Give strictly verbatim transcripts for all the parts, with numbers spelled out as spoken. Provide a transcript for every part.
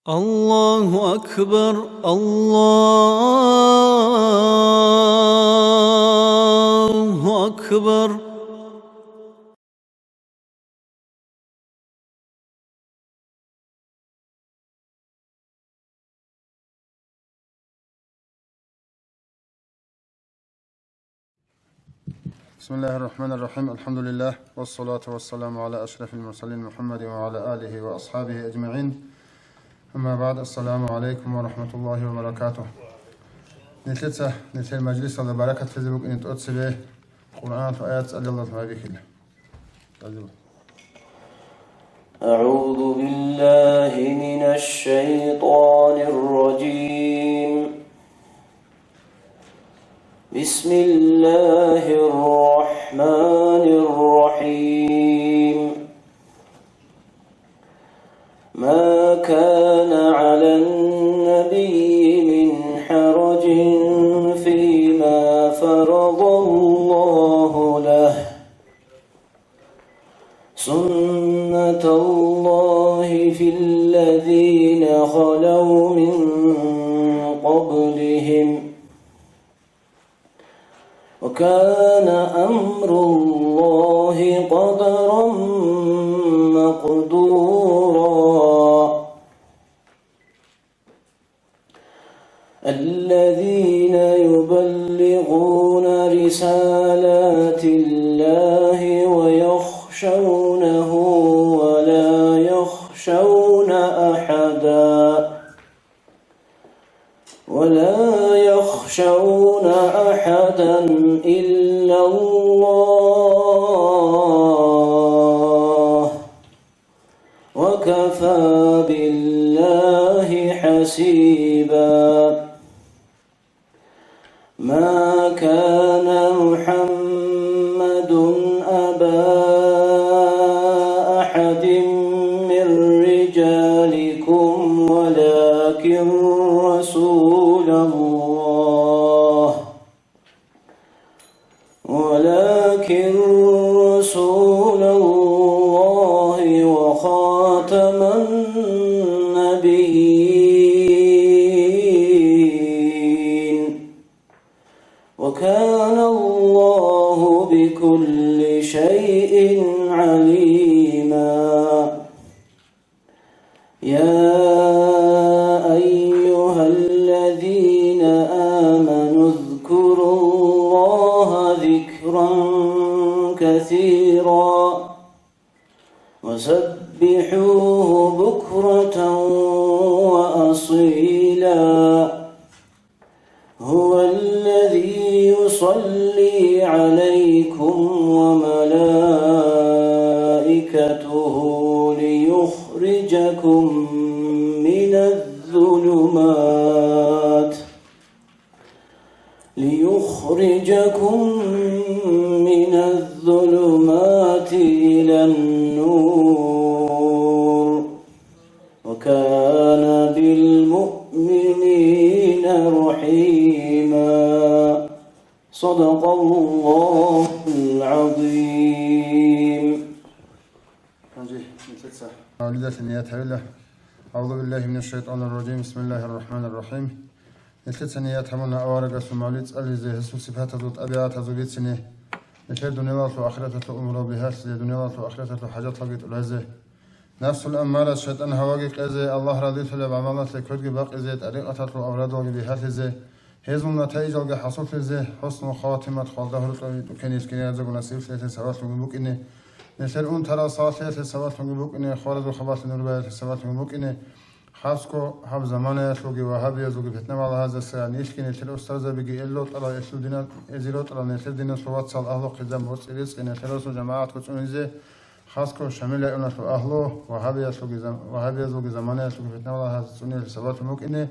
الله أكبر، الله أكبر. بسم الله الرحمن الرحيم. الحمد لله، والصلاة والسلام على أشرف المرسلين محمد وعلى آله وأصحابه أجمعين. أما بعد، السلام عليكم ورحمة الله وبركاته. Нилъеца, нилъер мажлисалда баракат лъезе букӀине тӀоцебе Къуръаналъул аят цӀалиялдалъун байбихьила. أعوذ بالله من الشيطان الرجيم. بسم الله الرحمن الرحيم. ما كان على النبي من حرج فيما فرض الله له، سنة الله في الذين خلوا من قبلهم، وكان أمر الله قدرا مقدورا. الذين يبلغون رسالات الله ويخشونه ولا يخشون أحدا، ولا يخشون أحدا إلا الله، وكفى بالله حسيبا. ما كان محمد أبا أحد من رجالكم ولكن رسول الله، ولكن رسول الله وخاتم النبيين، وكان الله بكل شيء عليما. يا أيها الذين آمنوا اذكروا الله ذكرا كثيرا وسبحوه بكرة وأصيلا. هو الذي يصلي عليكم وملائكته ليخرجكم من الظلمات، ليخرجكم من الظلمات إلى النور، وكان بالمؤمنين رحيما. صدق الله العظيم. Гьанже нилъеца мавлидалъе ният гьабила. أعوذ بالله من الشيطان الرجيم. بسم الله الرحمن الرحيم. Нилъеца ният гьабуна аварагасул мавлид цӀализе, гьесул сипатазул, тӀабигӀатазул бицине, нилъер дуниялалъул ахираталъул умру бигьалъизе, дуниялалъул ахираталъул хӀажаталги тӀуразе, нафсул аммарат шайтӀан гьаваги къезе, Аллагь разилъулеб гӀамалалъе кверги бакъизе, тӀарикъаталъул аврадалги бигьалъизе, гьезул натаижалги хӀасуллъизе, хӀуснул хаватимат, хвалда гьоркьоб тӀукенилъ киниязего насиблъиялъе сабаблъунги букӀине, нилъер унтарал сагӀатлъиялъе сабаблъунги букӀине, хваразул хабалъе нур баялъе сабаблъунги букӀине, хасго гьаб заманаялъулги вагьабиязулги фитна-балагьаздаса нилъги нилъер устарзабиги эл ротӀарал, элъул дина-, эзил ротӀарал нилъер диналъул вацал, агьлу-хъизан, боцӀи-рицӀи нилъер росул жамагӀатго цӀунизе, хасго Шамил районалъул агьлу, вагьабиялъулги зам-, вагьабиязулги заманаялъулги фитна-балагьаздаса цӀуниялъе сабаблъун букӀине,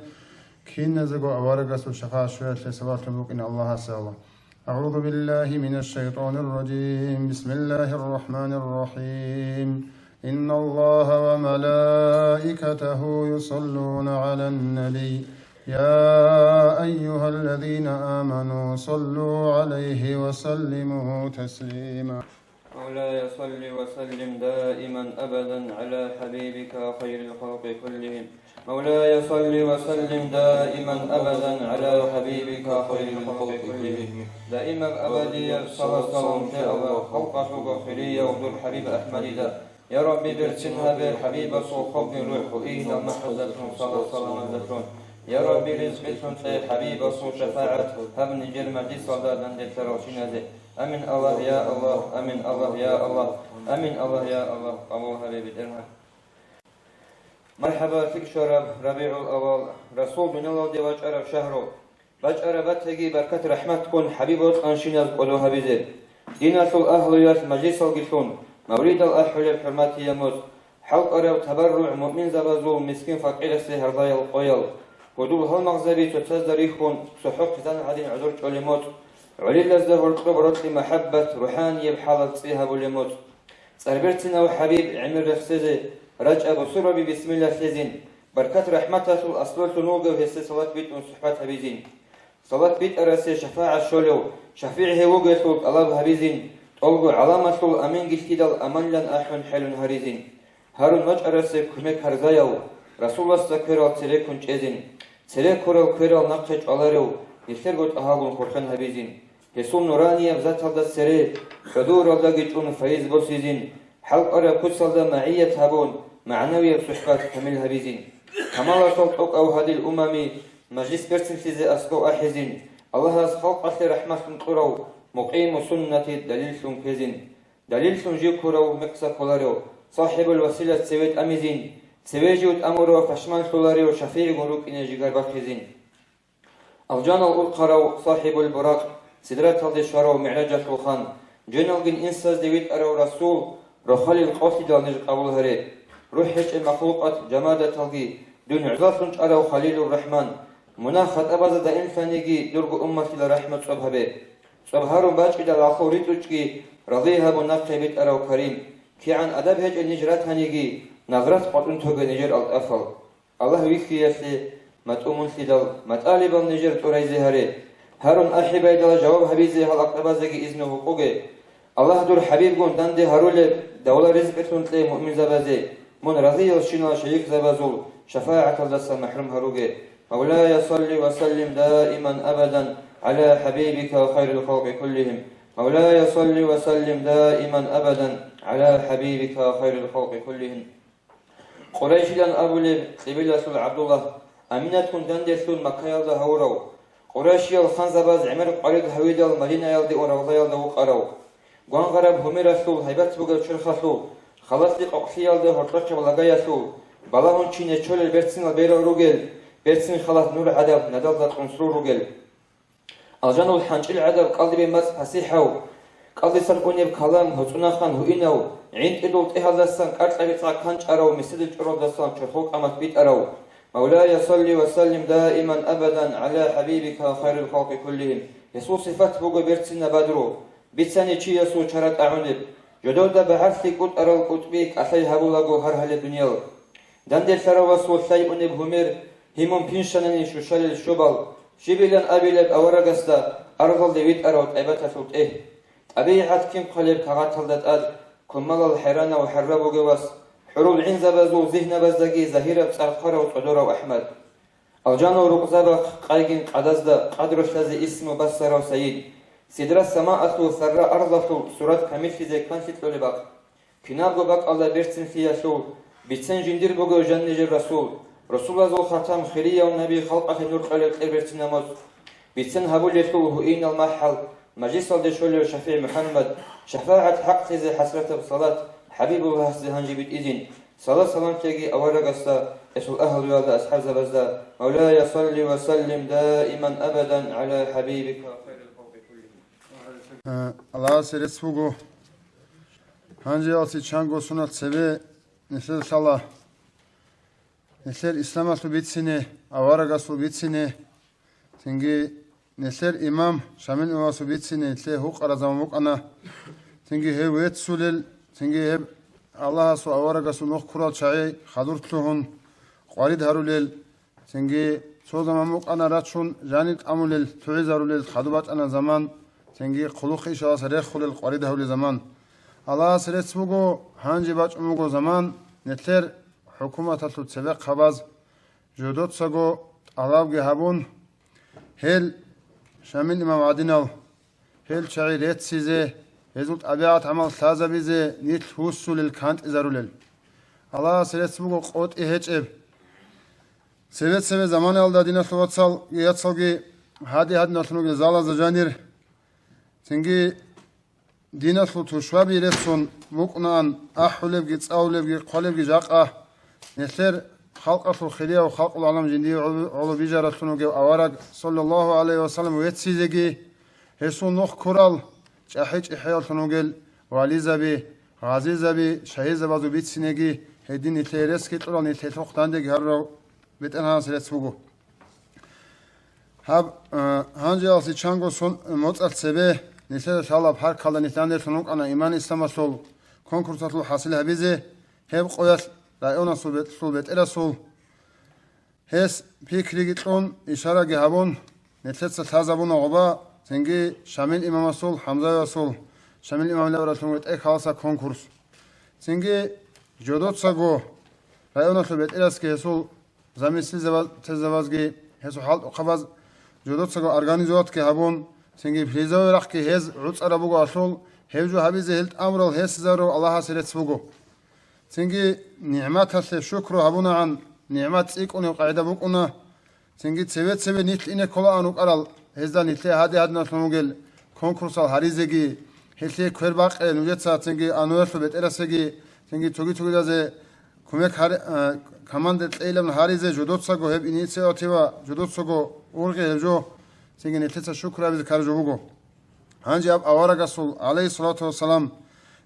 киназего аварагасул шапагӀат щвеялъе сабаблъун букӀине Аллагьасе гьабула. أعوذ بالله من الشيطان الرجيم. بسم الله الرحمن الرحيم. إن الله وملائكته يصلون على النبي. يا أيها الذين آمنوا صلوا عليه وسلموا تسليما. مولاي صل وسلم دائما أبدا على حبيبك خير الخلق كلهم. مولاي صل وسلم دائما أبدا على حبيبك خير الخلق كلهم. دائما أبديا صلاة سلام يا الله، خلق أخوك خيرية ودور حبيب أحمد. يا ربي، берцин гьабе хӀабибасул хобги рухӀ, гьуинал махӀалдалъун, сала-саламалдалъун. Я Рабби, ризкъилъун кье хӀабибасул шафагӀат гьаб нижер мажлисалда данделъарал чиназе. Амин, Аллагь, я Аллагь, амин, Аллагь, я Аллагь, амин, Аллагь, я Аллагь, къабул гьабе, БетӀергьан. МархӀаба, лъикӀ щвараб РабигӀул-аввал, Расул дуниялалде вачӀараб шагьру. БачӀараб батаги баркат-рахӀмат ккун хӀабиб бокьанщиназ кӀодо гьабизе. Диналъул агьлуялъ мажлисалги лъун, мавлидал ахӀулеб хӀурматияз моцӀ, хӀалкӀараб табарругӀ муъминзабазул мискин-факъирасе гьарзаял къоял, гьудул гьалмагъзаби цоцазда рихьун, цохӀо хъизан гӀадин гӀодор чӀолеб моцӀ, гӀолилазда гьоркьоб рокьи махӀаббат, рухӀанияб хӀалаб цӀи гьабулеб моцӀ. ЦӀарберцинав хӀабиб гӀемер рехсезе, рачӀа бусурбаби бисмилла лъезин, баркат-рахӀматалъул аслуялъун вугев гьесде салат битӀун сухӀбат гьабизин. Салат битӀарасе шафагӀат щолев, шафигӀ гьев вугелъул тӀалаб гьабизин, тӀолго гӀаламалъул аминги лъидал аманлъан ахӀун хӀелун гьаризин. Гьарун вачӀарасе кумек гьарзаяв, Расуласда кверал цереккун чӀезин. Цереккурал кверал нахъе чӀваларев, нилъерго тӀагьалгун хурхен гьабизин. Гьесул нуранияб заталда цере, хӀудуралдаги чӀун файз босизин, хӀалкӀараб куцалда магӀият гьабун, магӀнавияб сухӀбат камил гьабизин. Камалалъул тӀокӀав гьадил умами, мажлис берцинлъизе аскӀов ахӀизин, Аллагьас халкъалъе рахӀматлъун кьурав мукъиму суннати далиллъун ккезин. Далиллъун жив ккурав мекъса кколарев, сахӀибул василат цеве тӀамизин, цеве жив тӀамурав пашманлъуларев шафигӀгун рукӀине жигар бахъизин. Алжанал урхъарав сахӀибул буракъ, сидраталде щварав мигӀражалъул хан, женалгин инсазде витӀарав Расул, рохалил къолъидал ниж къабул гьаре. РухӀ гьечӀеб махлукъат, жамадаталги, дун гӀузалъун чӀарав Халилур Рахман, мунагь-хатӀабазда даимлъаниги, дурго умматила рахӀмат цӀоб гьабе. ЦӀоб гьарун бачӀидал гӀахул ритӀучӀги, разий гьабун нахъе битӀарав Карим, кигӀан адаб гьечӀел ниж ратаниги, нагърат къватӀун тоге нижер алтӀафал. Аллагь вихьиялъе, матӀу мунлъидал, матӀалибал нижер тӀурайзе гьаре. Гьарун ахӀибайдала жаваб гьабизе гьал акъабазеги изну гьукъуге. Аллагь дур хӀабибгун данде гьарулеб, давла-ризкъилъун кье муъминзабазе, мун разиялщинал шайихзабазул шафагӀаталдаса махӀрум гьаруге. مولاي صل وسلم دائما أبدا على حبيبك خير الخلق كلهم. مولاي صل وسلم دائما أبدا على حبيبك خير الخلق كلهم. Къурайшилан абулеб кьибилалъул ГӀабдуллагь, Аминатгун данделъун Маккаялда гьавурав, къурайшиял ханзабаз гӀемер къварид гьавидал Мадинаялде ун равзаялда вукъарав, гвангъараб гьумералъул гьайбат бугеб черхалъул, халатли къокълъиялда гьоркьохъеб лагаялъул, балагьун чи нечолел берцинал берал ругел, берцин халат нур гӀадаб надалда кьунсрул ругел. Алжанул хӀанчӀил гӀадаб кӀалдибе мацӀ пасихӀав, кӀалдисан унеб калам гьоцӀунахан гьуинав, гӀинтӀидул тӀегьалдасан кӀаркьаби цӀа канчӀарав, меседил чӀоралдасан чорхол къамат битӀарав. مولاي صل وسلم دائما أبدا على حبيبك خير الخلق كلهم. Гьесул сифат буго берцинаб бадру, бицани чиясул чара тӀагӀунеб, жодорда багӀарлъи кӀутӀарал кӀутӀби кӀалъай гьабулаго гьар гьалеб дуниял. Данделъаравасул лъай унеб гьумер, гьимун пиншанани щущалел щобал, щибилан абилеб аварагасда аргъалде витӀарав тӀайбаталъул тӀегь. ТӀабигӀат кин хъвалеб кагъаталда тӀад, кумалал хӀеранав хӀарра бугев вас, хӀурул гӀинзабазул зигьнабаздаги загьираб цӀар хъварав цӀодорав АхӀмад. Алжанал рукъзабахъ къайгин къадазда къадрулъазе исму бассарав Саид, сидра самаалъул сарра арзлъул сурат камиллъизе канлъи кьолеб бакъ. Кинабго бакӀалда берцинлъиялъул, бицен жиндир бугев жаннижер Расул, Расулазул хатам хирияв наби халкъалъе нур кьолел кьер берцинаб моцӀ. Бицен гьабулелъул гьуинал махӀал, мажлисалде щолев шафигӀ МухӀаммад, шафагӀат хӀакълъизе хӀасратаб салат ХӀабибуллагьасде гьанже битӀизин, салат-саламлъиги аварагасда, гьесул агьлуялда, асхӀабзабазда. مولاي صل وسلم دائما أبدا على حبيبك خير الخلق كلهم. Э, Аллагьасе рецц буго. Гьанже алси чанго сунат цебе нилъер лъала. Нилъер исламалъул бицине, аварагасул бицине, цинги нилъер имам Шамил имамасул бицине нилъее гьукъараб заман букӀана. Цинги гьев веццулел, цинги гьеб Аллагьасул аварагасул нух ккурал чагӀи хадур лъугьун, къварид гьарулел, цинги цо заман букӀана рачун, жанир тӀамулел, тугӀизарулел хадуб бачӀана заман, цинги хъулухъ ишалас рехулел къварид гьавулел заман. Аллагьас рецц буго, гьанже бачӀун буго заман, нилъер хӀукуматалъул цебехъ гьабаз жодоцаго тӀалабги гьабун, гьел Шамил имам гӀадинал, гьел чагӀи реццизе, гьезул тӀабигӀат-гӀамал лъазабизе нилъ вуссулел кантӀизарулел. Аллагьас рецц буго къотӀи гьечӀеб. Цебе-цебе заманаялда, диналъул вацал, яцалги гьади-гьадиналъун ругел залазда жанир, цинги диналъул тушбаби реццун букӀунаан, ахӀулебги, цӀалулебги, хъвалебги жакъа, нилъер халкъалъул хирияв, халкъул гӀалам жиндие гӀоло-, гӀоло бижаралъун вугев авараг, саллаллагьу гӀалайгьи вассалам, веццизеги, гьесул нух ккурал чӀахӀи-чӀехӀияллъун вугел вализаби, гъазизаби, шагьидзабазул бицинеги, гьедин нилъее реццги кьурал, нилъ гьелъухъ дандеги гьарурав БетӀергьанас рецц буго. Гьаб, э, гьанжеялъе чанго сон моцӀалъ цебе нилъеда лъалаб гьаркалда нилъ данделъун рукӀана иман-исламалъул конкурсалъул хӀасил гьабизе, гьеб къоялъ районасул бетӀ-, лъул бетӀерасул гьес пикриги кьун, ишараги гьабун, нилъеца лъазабуна гъоба, цинги Шамил имамасул, ХӀамзаевасул, Шамил имамилан абуралъун ретӀел хьаласа конкурс. Цинги жодоцаго районалъул бетӀерасги гьесул заместитель-, телзабазги, гьесул хӀалтӀухъабаз жодоцаго организоватги гьабун, цинги призовый рахъги гьез гӀуцӀараб бугоалъул, гьев жо гьабизе гьел тӀамурал гьесизарурав Аллагьасе рецц буго. Цинги нигӀматалъе шукру гьабунагӀан, нигӀмат цӀикӀкӀунеб къагӀида букӀуна. Цинги цеве-цеве нилъ ине кколаан рукӀарал, гьезда нилъее гьади-гьадиналъун вугел конкурсал гьаризеги, гьелъие квербакъе нужеца цинги ануялъул бетӀерасеги, цинги цоги-цогидазе кумек гьари-, а, команда кьейилан гьаризе жодоцаго гьеб инициатива, жодоцаго ургъи гьеб жо, цинги нилъеца шукру гьабизе ккараб жо буго. Гьанже аб аварагасул, гӀалайгьиссалату вассалам,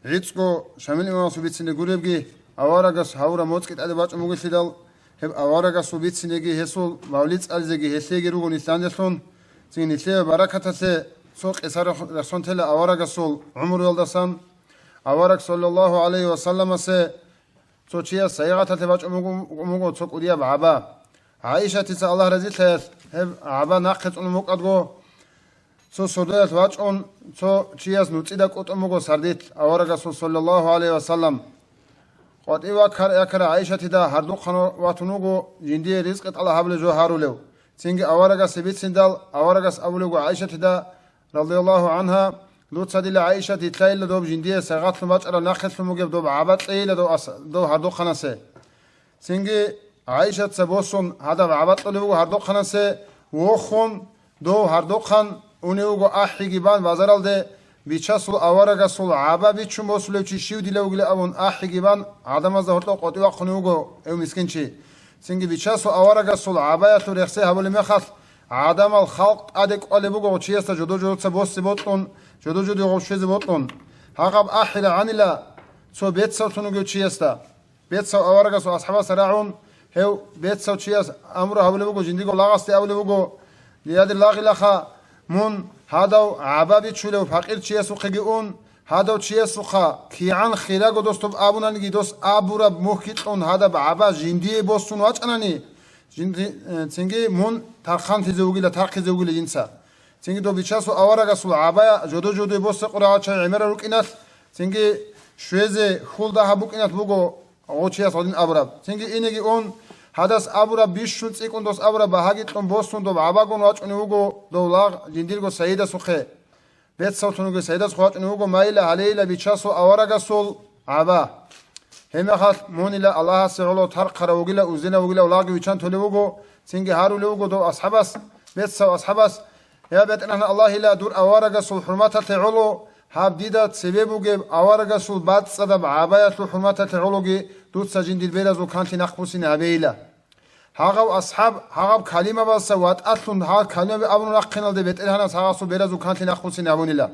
гӀицӀго Шамил имамасул бицине гуребги, аварагас гьавураб моцӀги тӀаде бачӀун бугелъидал, гьеб аварагасул бицинеги гьесул мавлид цӀализеги гьелъеги руго нилъ данделъун, цин нилъее баракаталъе цо къиса рехсон тела аварагасул гӀумруялдасан. Авараг саллаллагьу гӀалайгьи вассаламасе цо чияс сайигъаталъе бачӀун буго, буго цо кӀудияб гӀаба. ГӀайшатица, Аллагь разилъаялъ, гьеб гӀаба нахъе цӀунун букӀадго, цо сордоялъ вачӀун, цо чияс нуцӀида кӀутӀун буго сардилъ аварагасул, саллаллагьу гӀалайгьи вассалам. КъватӀив ваккар-яккара ГӀайшатида гьардухъан ватун вуго жиндие ризкъи тӀалаб гьабулеб жо гьарулев. Цинги аварагасе бициндал, аварагас абулеб буго ГӀайшатида, радияллагьу гӀангьа, дуца дила, ГӀайшат, дитлъайила доб жиндие сайгъатлъун бачӀараб нахъелъун бугеб доб гӀаба кьейила дов ас-, дов гьардухъанасе. Цинги ГӀайшатца босун гьадаб гӀаба кьолев вуго гьардухъанасе, вохун, дов гьардухъан унев вуго ахӀиги бан базаралде, бичасул аварагасул гӀаба бичун босулев чи щив дила вугилан абун ахӀиги бан гӀадамазда гьоркьоб къватӀив вахъунев вуго гьев мискинчи. Цинги бичасул аварагасул гӀабаялъул рехсей гьабулеб мехалъ, гӀадамал халкъ тӀаде кӀвалеб буго гъов чиясда жодо-жодоца босе бокьун, жодо-жодое гъов щвезе бокьун. Гьагъаб ахӀи рагӀанила цо бецавлъун вугев чиясда. Бецав аварагасул асхӀабасда рагӀун, гьев бецав чияс амру гьабулеб буго, жиндирго лагъасде абулеб буго: «Дида дир лагъилаха, мун гьадав гӀаба бичулев пакъир чиясухъеги ун, гьадав чиясухъа кигӀан хирав дос доб абунаниги, дос абураб мухь кьун гьадаб гӀаба жиндие босун вачӀанани, жинди-, э, цинги мун тархъанлъизе вугила, тархъизе вугила жинца». Цинги дов бичасул аварагасул гӀабая жодо-жодое босе къурагьачай гӀемерал рукӀиналъ, цинги щвезе хьул дагьаб букӀиналъ буго гъов чияс гьадин абураб. Цинги инеги ун, гьадас абураб бищун цӀикӀкӀун дос абураб багьаги кьун босун доб гӀабагун вачӀунев вуго дов лагъ жиндирго сайидасухъе. Бецавлъун вугев сайидасухъе вачӀунев вуго, майила гьалейила бичасул аварагасул гӀаба. Гьебмехалъ мунила Аллагьасе гӀоло тархъарав вугила, узинав вугила лагъги виччан толев вуго, цинги гьарулев вуго дов асхӀабас, бецав асхӀабас: «Я БетӀергьан Аллагьила, дур аварагасул хӀурматалъе гӀоло, гьаб дида цебе бугеб аварагасул бацӀцӀадаб гӀабаялъул хӀурматалъе гӀологи дуца жиндир беразул канлъи нахъбуссине гьабейила». Гьагъав асхӀаб гьагъаб калимабазда ватӀалъун гьал калимаби абун рахъиналде, БетӀергьанас гьагъасул беразул канлъи нахъбуссине гьабунила.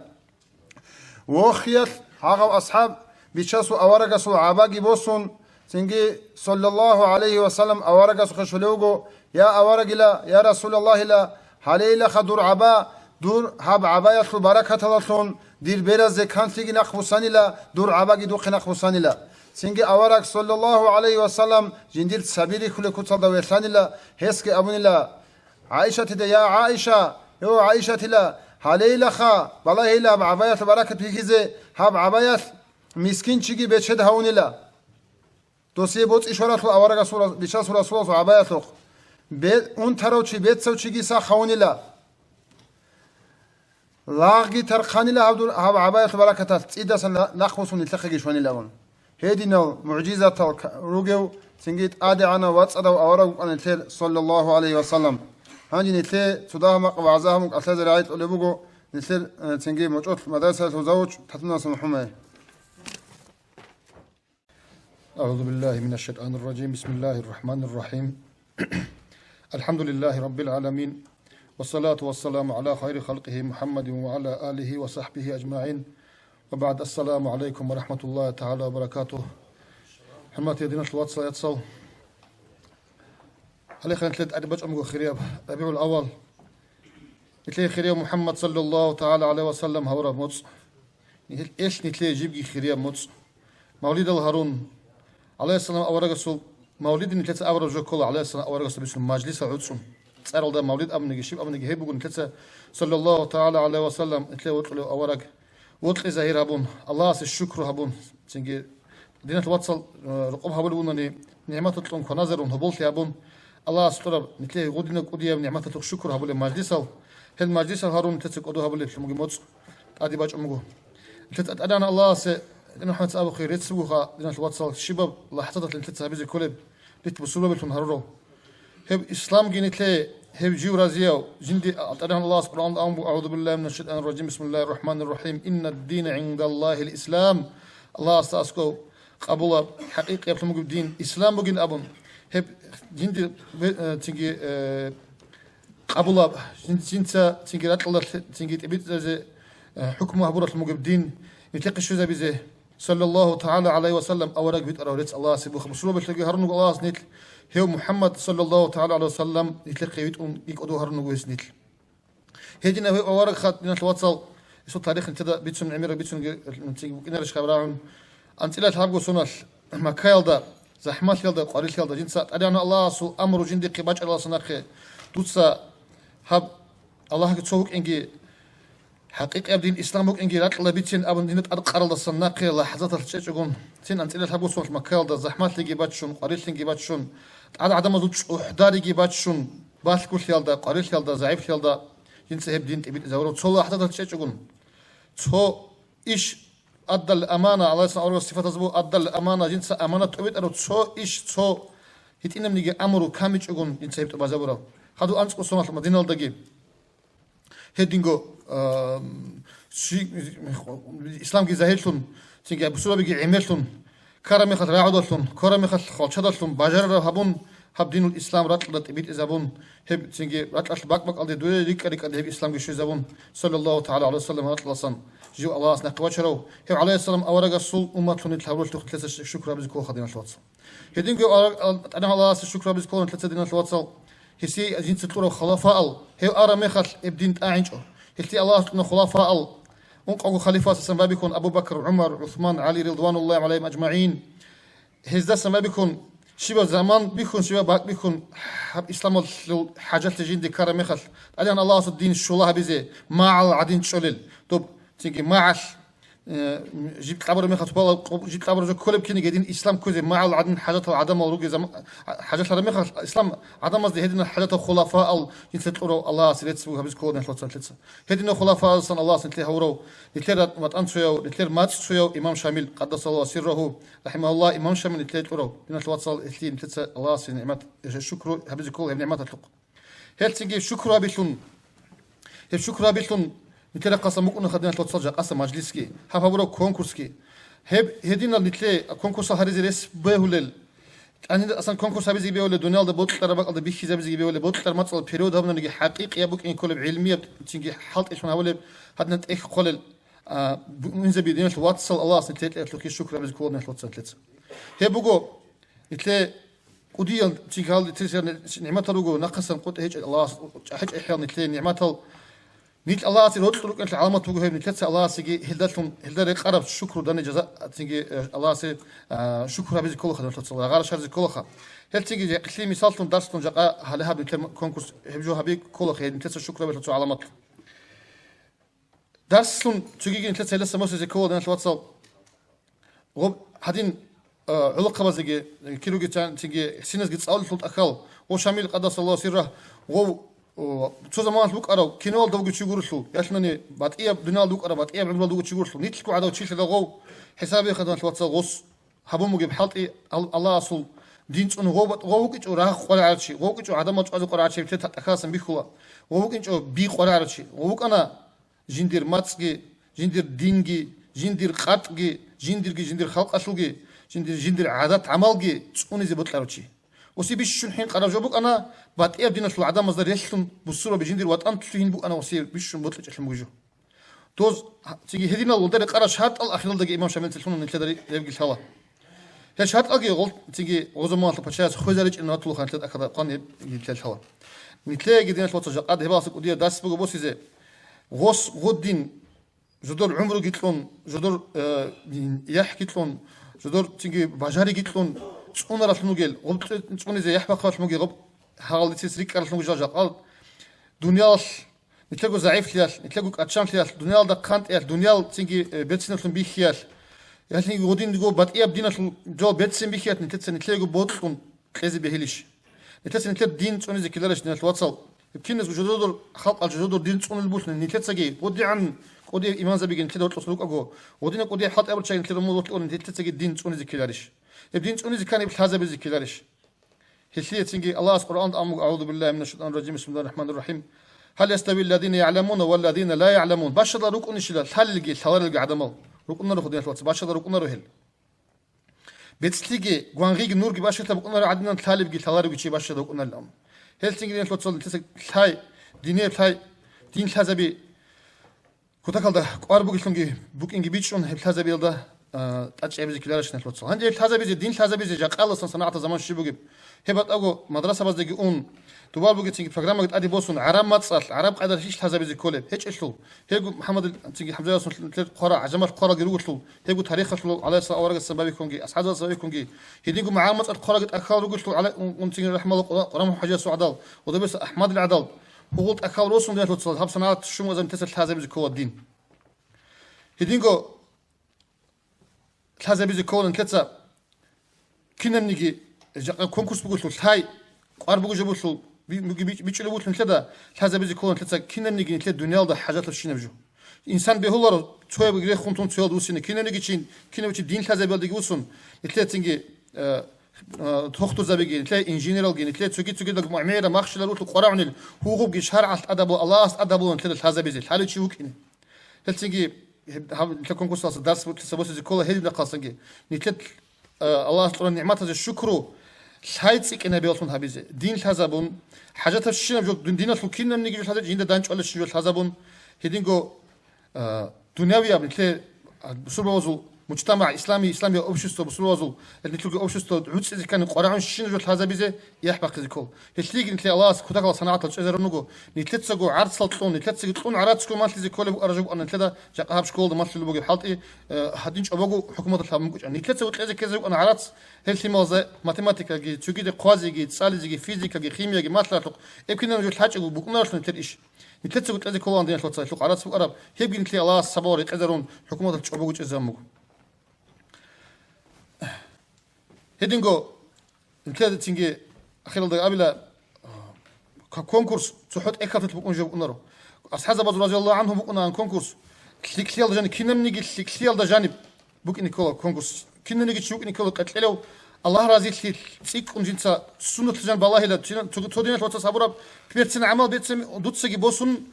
Вохиялъ гьагъав асхӀаб бичасул аварагасул гӀабаги босун, цинги, саллаллагьу гӀалайгьи вассалам, аварагасухъе щолев вуго: «Я аварагила, я Расулаллагьила, гьалейилаха дур гӀаба, дур гьаб гӀабаялъул баракаталалъун дир беразде канлъиги нахъбуссанила, дур гӀабаги духъе нахъбуссанила». Цинги авараг, саллаллагьу гӀалайгьи вассалам, жиндир цаби рихьулеб куцалда веханила, гьесги абунила: «ГӀайшатида, я ГӀайша, гьев ГӀайшатила, гьалейилаха, балагьейила гьаб гӀабаялъ баракат бихьизе, гьаб гӀабаялъ мискинчиги бечед гьавунила. Досие боцӀи щваралъул аварагасул рас-, Бичасул Расуласул гӀабаялъухъ. Бе-, унтарав чи, бецав чиги сах гьавунила. Лагъги тархъанила гьав дур-, гьав гӀабаялъул баракаталъ цӀидасан на-, нахъ босун нилъехъеги щванилавун. Гьединал мугӀжизатал ка-, ругев цинги тӀадегӀанав вацӀцӀадав авараг вукӀана нилъер, саллаллагьу гӀалайгьи ва саллам. Гьанже нилъее цо дагьаб макъ вагӀза гьабун кӀалъазе рагӀи кьолеб буго нилъер, э, цинги мучӀалъ мадрасаялъул завуч ТатӀунасан МухӀаммад. أعوذ بالله من الشيطان الرجيم. بسم الله الرحمن الرحيم. الحمد لله رب العالمين. والصلاة والسلام على خير خلقه محمد وعلى آله وصحبه أجمعين. وبعد، السلام عليكم ورحمة الله تعالى وبركاته. ХӀурматиял диналъул вацал, яцал. Гьале ханлъи тӀаде бачӀун буго хирияб РабигӀул-аввал. Нилъее хирияб МухӀаммад саллаллагьу тагӀала гӀалайгьи ва саллам гьавураб моцӀ. Нилъ-, элъ нилъее жибги хирияб моцӀ. Мавлидал гьарун, гӀалайгьиссалам аварагасул мавлидин нилъеца абураб жо ккола, гӀалайгьиссалам аварагасул бицун мажлисал гӀуцӀун. ЦӀаралда мавлид абуниги, щиб абуниги гьеб буго нилъеца, саллаллагьу тагӀала гӀалайгьи ва саллам, нилъее вокьулев авараг, вокьи загьир гьабун, Аллагьасе шукру гьабун, цинги диналъ вацал, э, рокъоб гьабулеб бунани, нигӀматал кьун кваназарун, гьоболлъи гьабун, Аллагьас кьураб нилъее гъудинаб кӀудияб нигӀматалъухъ шукру гьабулеб мажлисал, гьел мажлисал гьарун нилъеца кӀодо гьабулеблъун буго моцӀ тӀаде бачӀун буго. Нилъеца ТӀадегӀан Аллагьасе, МухӀаммадица абухъе рецц бугоха, диналъ вацал, щибаб лахӀзаталъ нилъеца гьабизе кколеб, нилъ бусурбабилъун гьарурал. Гьеб исламги нилъее, гьев жив разияв, жинди ТӀадегӀан Аллагьас Къуръаналда абун буго: «أعوذ بالله من الشيطان الرجيم. بسم الله الرحمن الرحيم. إن الدين عند الله الإسلام». Аллагьасда аскӀов къабулаб, хӀакъикъияб мугеб дин ислам бугин абун. Гьеб жинди бе-, э, цинги, э, къабулаб, жин-, жинца цинги ракьалда лъе-, цинги тӀибитӀизе, э, хӀукму гьабуралъ мугеб дин, нилъехъе щвезабизе. Саллаллагьу тагӀала гӀалайгьи ва саллам авараг витӀарав рецц Аллагьасе буха. Бусурбабилъаги гьарун руго Аллагьас нилъ, гьев МухӀаммад саллаллагьу тагӀала гӀалайгьи ва саллам нилъехъе витӀун кӀодо гьарун руго гьес нилъ. Гьединав гьев авараг хатӀ, диналъ вацал, гьесул тарих нилъеда бицун, гӀемераб бицунги букӀинарищ хабар рагӀун. АнцӀила лъабго соналъ Маккаялда, захӀмалъиялда, къварилъиялда жинца ТӀадегӀан Аллагьасул амру жиндихъе бачӀаралдаса нахъе, дуца гьаб Аллагьги цо вукӀинги, хӀакъикъияб дин ислам букӀинги ракьалда бицин абун динда тӀадкъаралдасан нахъе лахӀзаталъ чӀечӀогун, цин анцӀила лъабго соналъ Маккаялда захӀмалъиги баччун, къварилъинги баччун, тӀад гӀадамазул чӀухӀдариги баччун, балъголъиялда, къварилъиялда, загӀиплъиялда жинца гьеб дин тӀибитӀизабураб цо лахӀзаталъ чӀечӀогун. Цо иш аддал амана, Аллагьасул аварагасул сифатаз буго аддал амана, жинца аманат тӀубитӀараб цо иш, цо гьитӀинабниги амру камичӀогун жинца гьеб тӀубазабураб. Хадуб анцӀго соналъ Мадиналдаги. Гьединго, а, щи-, исламги загьирлъун, цинги бусурбабиги гӀемерлъун, ккараб мехалъ рагӀудалъун, ккараб мехалъ хвалчадалъун бажарараб гьабун, гьаб динул ислам ракьалда тӀибитӀизабун, гьеб цинги ракьалъ бакӀ-бакӀалде дуе рикӀкӀа-рикӀкӀалде гьеб исламги щвезабун, саллаллагьу тагӀала гӀалайгьи ва саллам, ракьалдасан жив Аллагьас нахъе вачарав, гьев гӀалайгьиссалам аварагасул умматлъун нилъ гьабуралъухъ нилъеца шукру гьабизе кколаха, диналъ вацал. Гьединго ТӀадегӀан Аллагьасе шукру гьабизе ккола нилъеца, диналъ вацал, гьесие жинца кьурав халафаал, гьев араб мехалъ гьеб дин тӀагӀинчӀо. Гьелъие Аллагьас кьуна халафаал, ункъавго халифасасан байбихьун Абу Бакр, ГӀумар, ГӀусман, ГӀали, ридвануллагьи гӀалайгьим ажмагӀин. Гьездасан байбихьун, щибаб заман бихьун, щибаб бакӀ бихьун, гьаб исламалъул хӀажалъи жинде ккараб мехалъ, ТӀадегӀан Аллагьасул дин щула гьабизе, магӀал гӀадин чӀолел, доб цинги магӀал Э, жиб кьабураб мехалъ бала, къо-, жиб кьабураб жо кколеб киниги гьедин ислам кквезе магӀал гӀадин хӀажатал гӀадамал ругел зам-, хӀажалъараб мехалъ ислам гӀадамазде гьединал хӀажатал хулафаал жинца кьурав Аллагьас рецц буго гьабизе ккола нилъеца, нилъеца. Гьединал хулафаасан Аллагьас нилъее гьавурав, нилъер ра-, ватӀан цояв, нилъер мацӀ цояв имам Шамил, къаддасаллагьу сиррагьу, рахӀимагьуллагь, имам Шамил нилъее кьурав, диналъ вацал, гьелъие нилъеца Аллагьасе нигӀмат, э, шукру гьабизе ккола гьеб нигӀматалъухъ. Гьелцинги шукру гьабилъун, гьеб шукру гьабилъун нилъер рахъасан букӀунаха, диналъ вацал, жакъаса мажлисги, гьаб гьабураб конкурсги. Гьеб гьединал нилъее конкурсал гьаризе рес бегьулел, тӀанила асан конкурс гьабизе бегьулел, дуниялда бокьараб бакӀалда бихьизабизе бегьулел, бокьараб мацӀалда перевод гьабунаниги хӀакъикъияб букӀин кколеб, гӀилмияб цинги хӀалтӀичӀун гьабулеб, гьадинаб тӀехь кколел, а, бу-, букӀинзаби, диналъ вацал, Аллагьас нилъее кьеялъухъе шукру гьабизе ккола, диналъ вацал, нилъеца. Гьеб буго, нилъее кӀудиял цинги гьалде тесер нигӀматал руго, нахъасан къотӀи гьечӀел Аллагьас чӀахӀи-чӀахӀиял нилъее нигӀматал. Нилъ Аллагьасе рокьи рукӀиналъе гӀаламат буго гьеб, нилъеца Аллагьасеги гьелдалъун, гьелда рекъараб шукру дани жаза, цинги, э, Аллагьасе, а, шукру гьабизе кколаха, нилъеца рагъарал шарзе кколаха. Гьелцинги гьелъие мисаллъун дарслъун жакъа гьале гьаб нилъер конкурс гьеб жо гьаби кколаха, гьеб нилъеца шукру гьабилъа цо гӀаламат. Дарслъун цогиги нилъеца гьелдаса босизе ккола, диналъ вацал. Гъоб гьадин, а, гӀолохъабазеги, кируги цан-, цинги гьесиназги цӀалулъул тӀахьал, гъов Шамил къадасаллагьу сиррагь, гъов, о, цо заманалъ букӀарав киноялда вугев чи гурелъул, ялъунани батӀияб дуниялда вукӀарав, батӀияб гӀумруялда вугев чи гурелъул, нилъго гӀадав чилъидал гъов, хӀисабе хадуналъ вацал гъос гьабун бугеб хӀалтӀи, Ал-, Аллагьасул дин цӀуне гъов бат-, гъов вукӀинчӀо рагъ къваригӀарав чи, гъов вукӀинчӀо гӀадамал чӀвазе къваригӀарав чи, лъе такъасаб бихьула, гъов вукӀинчӀо би къваригӀарав чи, гъов вукӀана жиндир мацӀги, жиндир динги, жиндир къатӀги, жиндирги жиндир халкъалъулги, жиндир, жиндир гӀадат-гӀамалги цӀунизе бокьарав чи. Оси бищун хӀинкъараб жо букӀана, батӀияб диналъул гӀадамазда релълъун, бусурбаби жиндир ватӀан лъугьин букӀана оси бищун бокьичӀелъун бугеб жо. Доз, цинги гьединал гъолда рекъарал шартӀал ахиралдаги имам Шамилица лъуна нилъеда ребги лъала. Гьел шартӀалги гъол-, цинги гъозамалъа пачаяс хвезаричӀин ратулаха нилъеда ахада къван гьеб нилъеда лъала. Нилъееги диналъ вацал жакъад гьебаласа кӀудияб дарс буго босизе. Гъос гъудин жодор гӀумруги кьун, жодор, э, яхӀги кьун, жодор цинги бажариги кьун, цӀунаралъун вугел, гъуб цӀу-, цӀунизе яхӀ бахъаралъун вугел, гъуб гьагъалдицес рикӀкӀаралъун вугел жакъал. Дуниялалъ, нилъего загӀифлъиялъ, нилъего кӀачанлъиялъ, дуниялалда хъантӀиялъ, дуниял цинги, э, берцинлъун бихьиялъ, ялъинги гъудин дего батӀияб диналъул жо берцин бихьиялъ, нилъеца нилъего бокьун кьезе бегьилищ? Нилъеца нилъер дин цӀунизе ккеларищ, диналъ вацал? Гьеб киназго жодор халкъал жодор дин цӀунел булъни, нилъецаги гъудигӀан кӀудияб имамзабиги нилъеда гьоркьоса рукӀаго, гъудина кӀудияб хӀалтӀи абурччаги нилъер умумул гьоркьони нилъецаги дин цӀунизе ккеларищ? Гьеб дин цӀунизе ккани гьеб лъазабизе ккеларищ? Гьелъие цинги Аллагьас Къуръаналда амуго, أعوذ بالله من الشيطان الرجيم، بسم الله الرحمن الرحيم. هل يستوي الذين يعلمون والذين لا يعلمون؟ Бащалда рукӀунищила лъалелги лъаларелги гӀадамал? РукӀунаро, диналъ вацал, бащалда рукӀунаро гьел. БецӀлъиги, гвангъиги, нурги бащалда букӀунаро гӀадинан лъалебги лъаларевги чи бащалда букӀунарилан. Гьел цинги, диналъ вацал, нилъеца лъай, динеб лъай, дин лъазаби кутакалда кӀвар бугелъунги букӀинги бичӀчӀун, гьеб лъазабиялда, а, тӀад чӀезабизе ккеларищ, диналъ вацал? Гьанже гьеб лъазабизе, дин лъазабизе жакъаласан санагӀатал заман щиб бугеб? Гьеб батӀаго мадрасабаздаги ун, дубал бугеб цинги программаги тӀаде босун, гӀараб мацӀалъ, гӀараб къайдалъ иш лъазабизе кколеб? ГьечӀелъул. Гьебго МухӀаммадил цинги ХӀамзаялъул нилъер хъвара, гӀажамал хъваралги ругелъул, гьебго тарихалъул гӀалайгьиссалам аварагасдасан бабихьунги, асхӀабзабаздасан бабихьунги, гьединго магӀарул мацӀалъ хъваралги тӀахьал ругелъул гӀалай-, ун, ун цинги рахӀмалла Къура-, Къурамухъ ХӀажиясул гӀадал, Гъудайберса АхӀмадил гӀадал, гьугъул тӀахьал росун, диналъ вацал, гьаб санагӀат щумазан нилъеца лъазабизе ккола дин. Гьединго лъазабизе ккола нилъеца кинабниги, жакъа конкурс бугелъул, лъай, кӀвар бугеб жо бугелъул, би-, буги-, бич-, бичӀчӀулеб бугелъул нилъеда лъазабизе ккола нилъеца кинабниги нилъер дуниялда хӀажатлъущинаб жо. Инсан бегьуларо цояб рехун тун цоялда вуссине, кинабниги чи, кинав чи дин лъазабиялдеги вуссун, нилъецинги, э, э, тухтурзабиги, нилъер инженералги, нилъер цоги-цогидал мегӀмерал махщел рухӀ къваригӀунел гьугъубги шаргӀалъ тӀадабула, Аллагьас тӀадабула нилъеда лъазабизе, лъалев чи вукӀине. Гьелцинги гьеб-, гьаб-, нилъер конкурсалъа дарс бутӀиса босизе ккола гьедин рахъалсанги. Нилъер, э, Аллагьас кьуран нигӀматазе шукру, лъай цӀикӀкӀинабиялъун гьабизе. Дин лъазабун, хӀажатабщинаб жо, дин-, диналъул кинабниги жо лъазабун, жинда данчӀвалищин жо лъазабун. Гьединго, э, дунявияб нилъер, а, бусурбабазул мужтамагӀ, ислами, исламияб общество, бусурбабазул, гьел нилъерги общество гӀуцӀизе ккани къварагӀунщинаб жо лъазабизе, яхӀ бахъизе ккола. Гьелъиеги нилъее Аллагьас кутакалда санагӀатал чӀезарун руго. Нилъецаго гӀарцал кьун, нилъецаго кьун гӀарацго малъизе кколеб букӀараб жо букӀана нилъеда жакъа гьаб школалда малъулеб бугеб хӀалтӀи, э, гьадин чӀобого хӀукуматалъ гьабун букӀана. Нилъецаго кьезе ккезе букӀана гӀарац, гьел лъималазда математикаги, цогидал хъвазеги, цӀализеги, физикаги, химияги, малъаралъухъ, эб кинаб жо лъачӀого букӀунаралъун нилъер иш. Нилъецаго кьезе кколаан, диналъ вацал, гьелъухъ гӀарац букӀараб, гьебги нилъее Аллагьас сабабал рекъезарун хӀукуматалъ чӀобого чӀезабун буго. Гьединго, нилъеда цинги ахиралда абила, к-, конкурс цохӀо тӀехьалъулъ букӀун жо букӀунаро. АсхӀабзабазул, разияллагьу гӀангьу, букӀунаан конкурс лъикӀлъиялда жаниб, кинабниги лъикӀлъиялда жаниб букӀине ккола конкурс. Кинабниги чи вукӀине ккола къеркьелев, Аллагь разилъи цӀикӀкӀун жинца суннатлъи жан балагьила, цина-, цо-, цо диналъ вацас гьабураб берцин гӀамал, берцин дуцаги босун,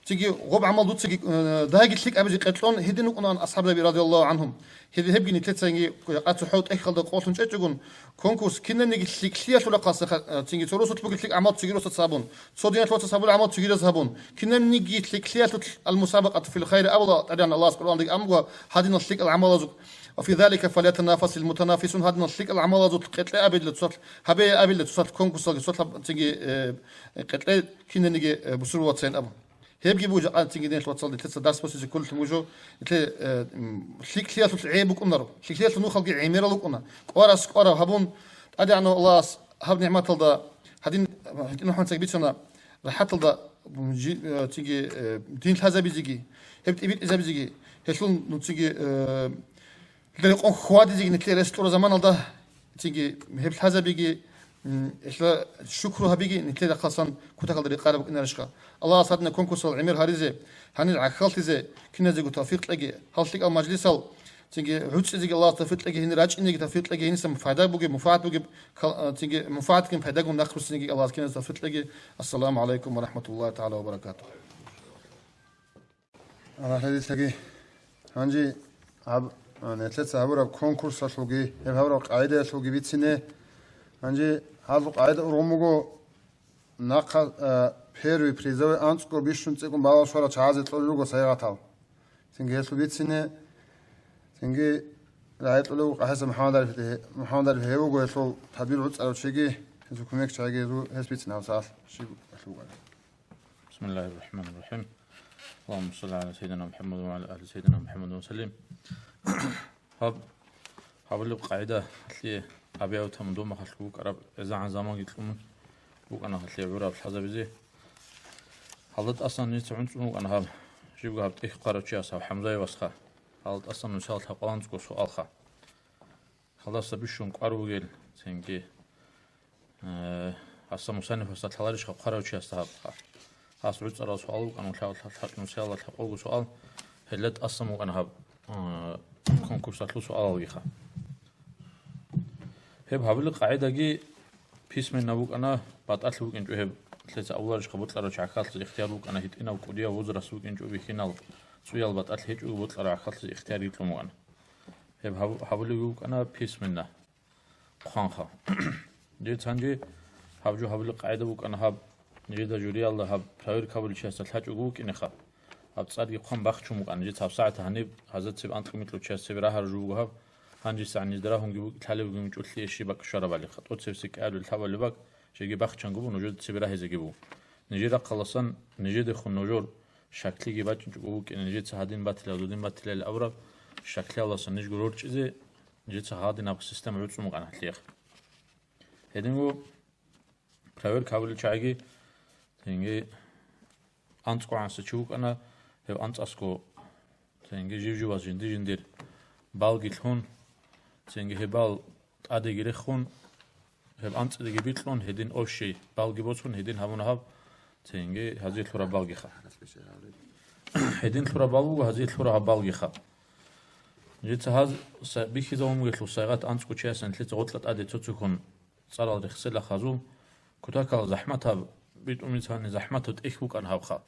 цинги гъоб гӀамал дуцаги, э, дагьаги лъикӀ абизе къеркьон гьедин вукӀунаан асхӀабзаби, разияллагьу гӀангьум. Гьеб-, гьебги нилъецаги жакъа цохӀо тӀехьалда къолъун чӀечӀогун, конкурс кинабниги лъикӀлъиялъул рахъалъа, э, цинги цо росулъ бугеб лъикӀ гӀамал цоги росаца гьабун, цо диналъ вацас гьабулеб гӀамал цогидаз гьабун, кинабниги лъикӀлъиялъул, المسابقة في الخير абула ТӀадегӀан Аллагьас Къуръандеги амруго гьадинал лъикӀал гӀамалазул, وفي ذلك فليتنافس المتنافسون, гьадинал лъикӀал гӀамалазул къеркье абила цоцалъ, гьабе абила цоцалъ конкурсалги, цоцалъ цинги, э, къеркье кинабниги, э, бусурбабацайин абун. Гьебги буго жакъа цинги, диналъ вацал, нилъеца дарс босизе кколелъун буго жо, нилъе, э, м, лъикӀлъиялъул гӀей букӀунаро, лъикӀлъиялъул нухалги гӀемерал рукӀуна, кӀварас кӀварав гьабун, ТӀадегӀанав Аллагьас гьаб нигӀматалда гьадин, гьитӀинаб хӀанцаги бицана, рахӀаталда, м, жи-, э, цинги, э, дин лъазабизеги, гьеб тӀибитӀизабизеги, гьелъул, ну, цинги, э, Рекъон хьвадизеги нилъер рес кьураб заманалда, цинги гьеб лъазабиги, м, гьелъа шукру гьабиги нилъер рахъалсан кутакалда рекъараб букӀинарищха? Аллагьас гьадинаб конкурсал гӀемер гьаризе, гьанир гӀахьаллъизе киназего тавфикъ кьеги, гьал лъикӀал мажлисал цинги гӀуцӀизеги Аллагьас тавфикъ кьеги, гьенир рачӀинеги тавфикъ кьеги, гьенисан пайда бугеб, муфагӀат бугеб, кал-, а, цинги муфагӀатгун пайдагун нахъ руссинеги Аллагьас киназе тавфикъ кьеги. Ассаламу гӀалайкум ва рахӀматуллагьи тагӀала ва баракатугьу. Аллагь разилъаги. Гьанже гьаб, а, нилъеца гьабураб конкурсалъулги, гьеб гьабураб къагӀидаялъулги бицине. Гьанже гьалъул къагӀида ургъун буго, нахъа, а, первый призовый анцӀго бищун цӀикӀкӀун балал щварал чагӀазе кьолел руго сайгъатал. Цинги гьелъул бицине, цинги рагӀи кьолев вуго ГӀиса МухӀаммад Ариф, МухӀаммад Ариф гьев вуго гьелъул тадбир гӀуцӀарав чиги, гьесул кумекчагӀиги гьезул, гьес бицине гьаб сагӀат щиб гьелъул вугӀараб. بسم الله الرحمن الرحيم. اللهم صل على سيدنا محمد وعلى آل سيدنا محمد وسلم. Гьаб, гьабулеб къагӀида гьалъие абияб тамун дома халъ букӀараб гӀезегӀан заманги кьун букӀана гьалъие гӀураб лъазабизе. Гьалда тӀасан нижеца гӀунцӀун вукӀана гьаб, жибго гьаб тӀехь хъварав чияс, гьаб ХӀамзаевасха. Гьалда тӀасан нусал лъабкъоялда анцӀго суалха. Гьалдаса бищун кӀвар вугел, цинги, э, гьаса мусаннифасда лъаларищха хъварав чиясда гьабха. Гьас гӀуцӀарал суал вукӀана, лъа-, лъа-, лъа-, нусиялда лъабкъого суал, гьелда тӀасан вукӀана гьаб, э, конкурсалъул суалалгиха. Гьеб гьабулеб къагӀидаги письменно букӀана, батӀалъи букӀинчӀо гьеб, лъеца авларищха бокьарав чагӀахъалъуз ихтияр букӀана гьитӀинав кӀудияв возраст букӀинчӀо бихьинал, цӀуял батӀалъи гьечӀого бокьарав чагӀахъалъуз ихтияр гьикьун букӀана. Гьеб гьаб-, гьабулеб букӀана письменно, хъванха. Дица гьанже гьаб жо гьабулеб къагӀида букӀана гьаб, нижеда журиялда гьаб проверка гьабулев чиясда лъачӀого вукӀинеха. Гьаб цӀарги хъван бахчун букӀана. Дица гьаб сагӀат гьаниб гьаза цебе анкьго-микьго чияс цебе рагьарав жо буго гьаб. ГьанжесагӀат нижеда рагьунги букӀ-, лъалебги мугӀчӀо лъие щиб бакӀ щварабали, къотӀо цевесекӀиялъул лъабали бакӀ, жеги бахчанго буго нужеда цебе рагьизеги буго. Нижер рахъаласан, нижедехун нужер щаклъиги бачӀинчӀого букӀина, нижеца гьадин батила, дудин батилали абураб щаклъиялдасан нижго рорчӀизе, нижеца гьадинаб система гӀуцӀун букӀана гьалъиеха. Гьединго проверка гьабулел чагӀиги, цинги анцӀго гӀанасев чи вукӀана, гьев анцӀасго, цинги жив-живас жинди-жиндир балги лъун, цинги гьеб бал тӀадеги рехун, гьеб анцӀидеги бикьун, гьедин общий балги босун, гьедин гьабуна гьаб, цинги гьазие лъураб балгиха. Гьедин лъураб бал буго гьазие лъураб гьаб балгиха. Нижеца гьаз са-, бихьизабун бугелъул сайгъат анцӀго чиясда нилъеца гъоркьа тӀаде цо-цоккун цӀарал рехсела хазул, кутакал захӀматаб, битӀун мицани захӀматаб тӀехь букӀана гьабха.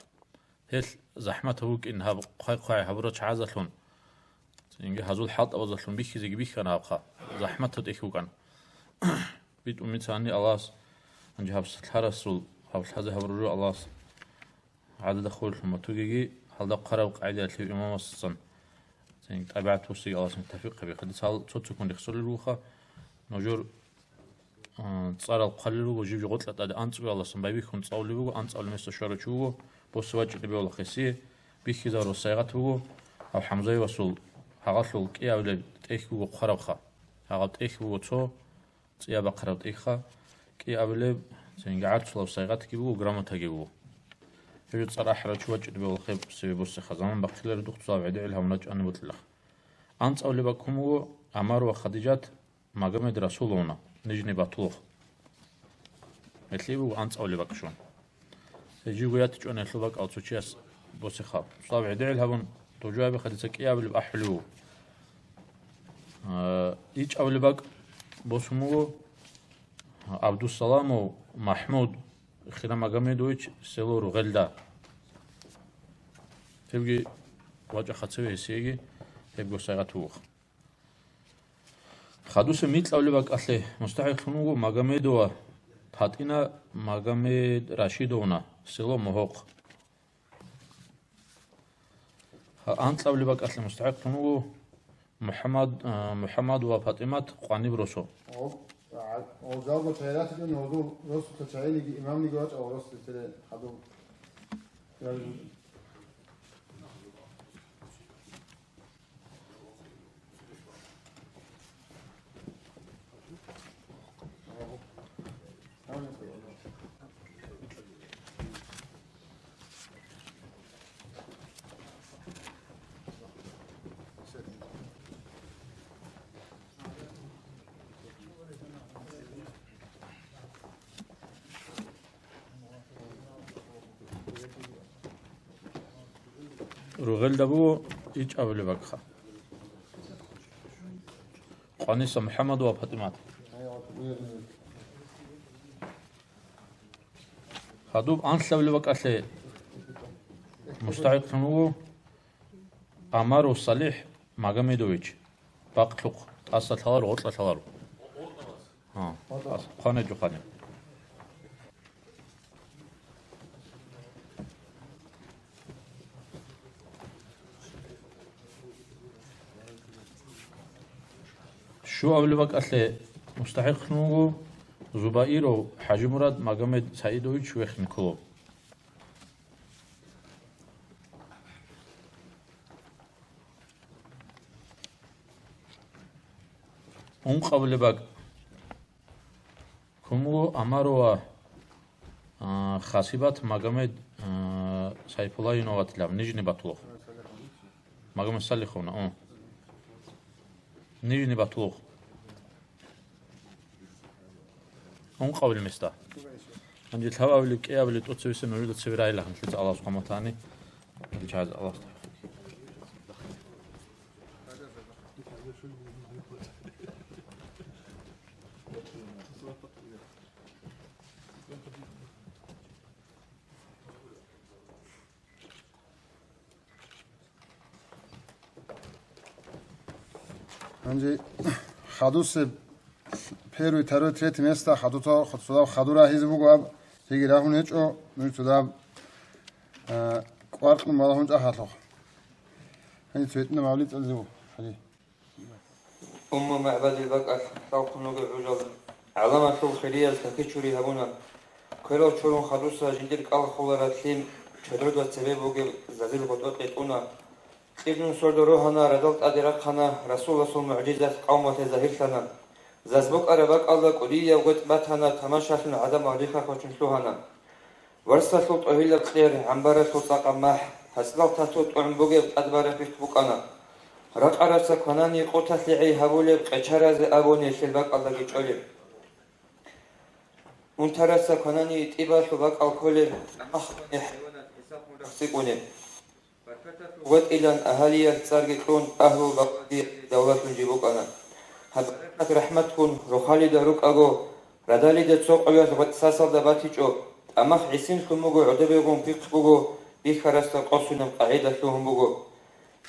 Гьелъ захӀматаб букӀин гьаб хъвай-хъвай гьабурал чагӀазалъун, цинги гьазул хӀалтӀабазалъун бихьизеги бихьана гьабха. ЗахӀматаб тӀехь букӀана. БитӀун мицани Аллагьас, гьанже гьаб лъарасул, гьаб лъазе гьабураб жо Аллагьас гӀадада хъулухъун батугеги, гьалда хъвараб къагӀидаялъе имамасдасан цинги тӀабигӀат буссиги Аллагьас тавфикъ гьабеха. Дица гьал цо-цоккун рехсолел ругоха, нужер, а, цӀарал хъвалел руго, жив жо гъоркьа тӀаде анцӀго Аллагьасан байбихьун цӀалулеб буго, анцӀабилеб месда щварав чи вуго, босизе вачӀунеб бегьулахъеси, бихьизарураб сайгъат буго, гьав ХӀамзаевасул гьагъалъул кӀиабилеб тӀехь буго хъварабха. Гьагъаб тӀехь буго цо, цӀияб бахъараб тӀехьха, кӀиабилеб, цинги гӀарцулаб сайгъатги буго, грамотаги буго. Гьев цӀар ахӀарав чи вачӀунеб бегьулахъе цебе босиха, заман бахъиларо духъ цо гьаб гӀедегӀил гьавуна чӀаниб бокьилаха. АнцӀабилеб бакӀ ккун буго Амарова Хадижат, Магомед Расуловна, Нижний Батулухъ. Гьелъие буго анцӀабилеб бакӀ щун. Гьей жибго ятичӀони гьелъул бакӀал цо чияс босиха. Цо гьаб гӀедегӀил гьабун, дожо гьабиха, дица кӀиабилеб ахӀулев вуго. А, ичӀабилеб бакӀ босун буго Абдусаламов МахӀмуд Хирамагомедович, село Ругъелда. Гьебги вачӀаха цеве гьесиеги, гьебго сайгъат бугоха. Хадусеб микьабилеб бакӀалъе мустахӀикълъун вуго Магомедова ПатӀина Магомедрашидовна, село Могьохъ. Гьа, анкьабилеб бакӀалъе мустахӀикълъун вуго МухӀаммад, а, МухӀаммад ва ПатӀимат къваниб росу. Гьоб, гьа, гьоб жалго чагӀи ратичӀони гьозул росулъа чагӀиниги имамниги вачӀарал росулъе цере хадуб. Ругъелда буго ичӀ абулеб бакӀха. Къваниса МухӀаммад ва ПатӀимат. Гьадуб анлъабилеб бакӀалъе мустахӀикълъун вуго Амаров Салихь Магомедович, бакълъухъ, тӀаса лъаларо, гъоркьа лъаларо. Гьа, тӀаса, хъванеджухъани. Щуабилеб бакӀалъе мустахӀикълъун вуго Зубаиров ХӀажимурад Магомед Саидович, Вехник-Коло. Ункъабилеб бакӀ. Кумлу Амарова, а, Хасибат Магомед, а, Сайпулайноватилав, Нижний Батулух. Магомед Салиховна, о. Нижний Батулух. Ункъабилеб места. Гьанже лъабабилеб, кӀиабилеб тӀоцебесеб нужеда цебе райила, гьанлъица Аллагь субхӀана ва тагӀала. Гьанже чагӀаз Аллагь. Гьанже хадусеб первый, второй, третий места хадута, хадусалав хадур рагьизе буго аб, цеги рагьун гьечӀо, нуж цо даб, а, кӀваркьун балагьун чӀахӀалъухъ. Гьанже цо гьитӀинаб гьавли цӀализе буго. Гьанже. Умму МагӀбадил бакӀалъ лъалхъун вугев гӀужал гӀаламалъул хирияз какичури гьабуна. Кверал чурун хадуса жиндир кӀал холараб лъим чадруда цебе бугеб зазил гъотӀо кьетӀуна. Кьижун сордо рогьана, радал тӀаде рахъана, Расуласул мугӀжизат къавмалъе загьирлъана. Заз букӀараб бакӀалда кӀудияв гъветӀ батана, тамашалъун гӀадамал рихха-хочун лъугьана. Варсалъул тӀогьилаб кьер, гӀамбаралъул цӀакъаб махӀ, гьацӀдал тату тӀогӀун бугеб тӀадбараб пихъ букӀана. Ракъараца кванани къуталъе гӀей гьабулеб къечаразе абуни лъел бакӀалдаги чӀолеб. Унтараца кванани тӀибалъул бакӀал кколеб, махъ квани хӀайванат хӀисаб мурахъ цӀикӀкӀунеб. ВатӀилан агьалиялъ цӀарги кьун, агьлул бакъдиялъе давлатлъун жиб букӀана. Гьаб баракат-рахӀматгун рохалида рукӀаго, радалида цо къоялъ гъветӀ сасалда батичӀо, тӀамах гӀисинлъун буго, гӀодобегъун пихъ буго, бихьарасда къосунаб къагӀида лъугьун буго.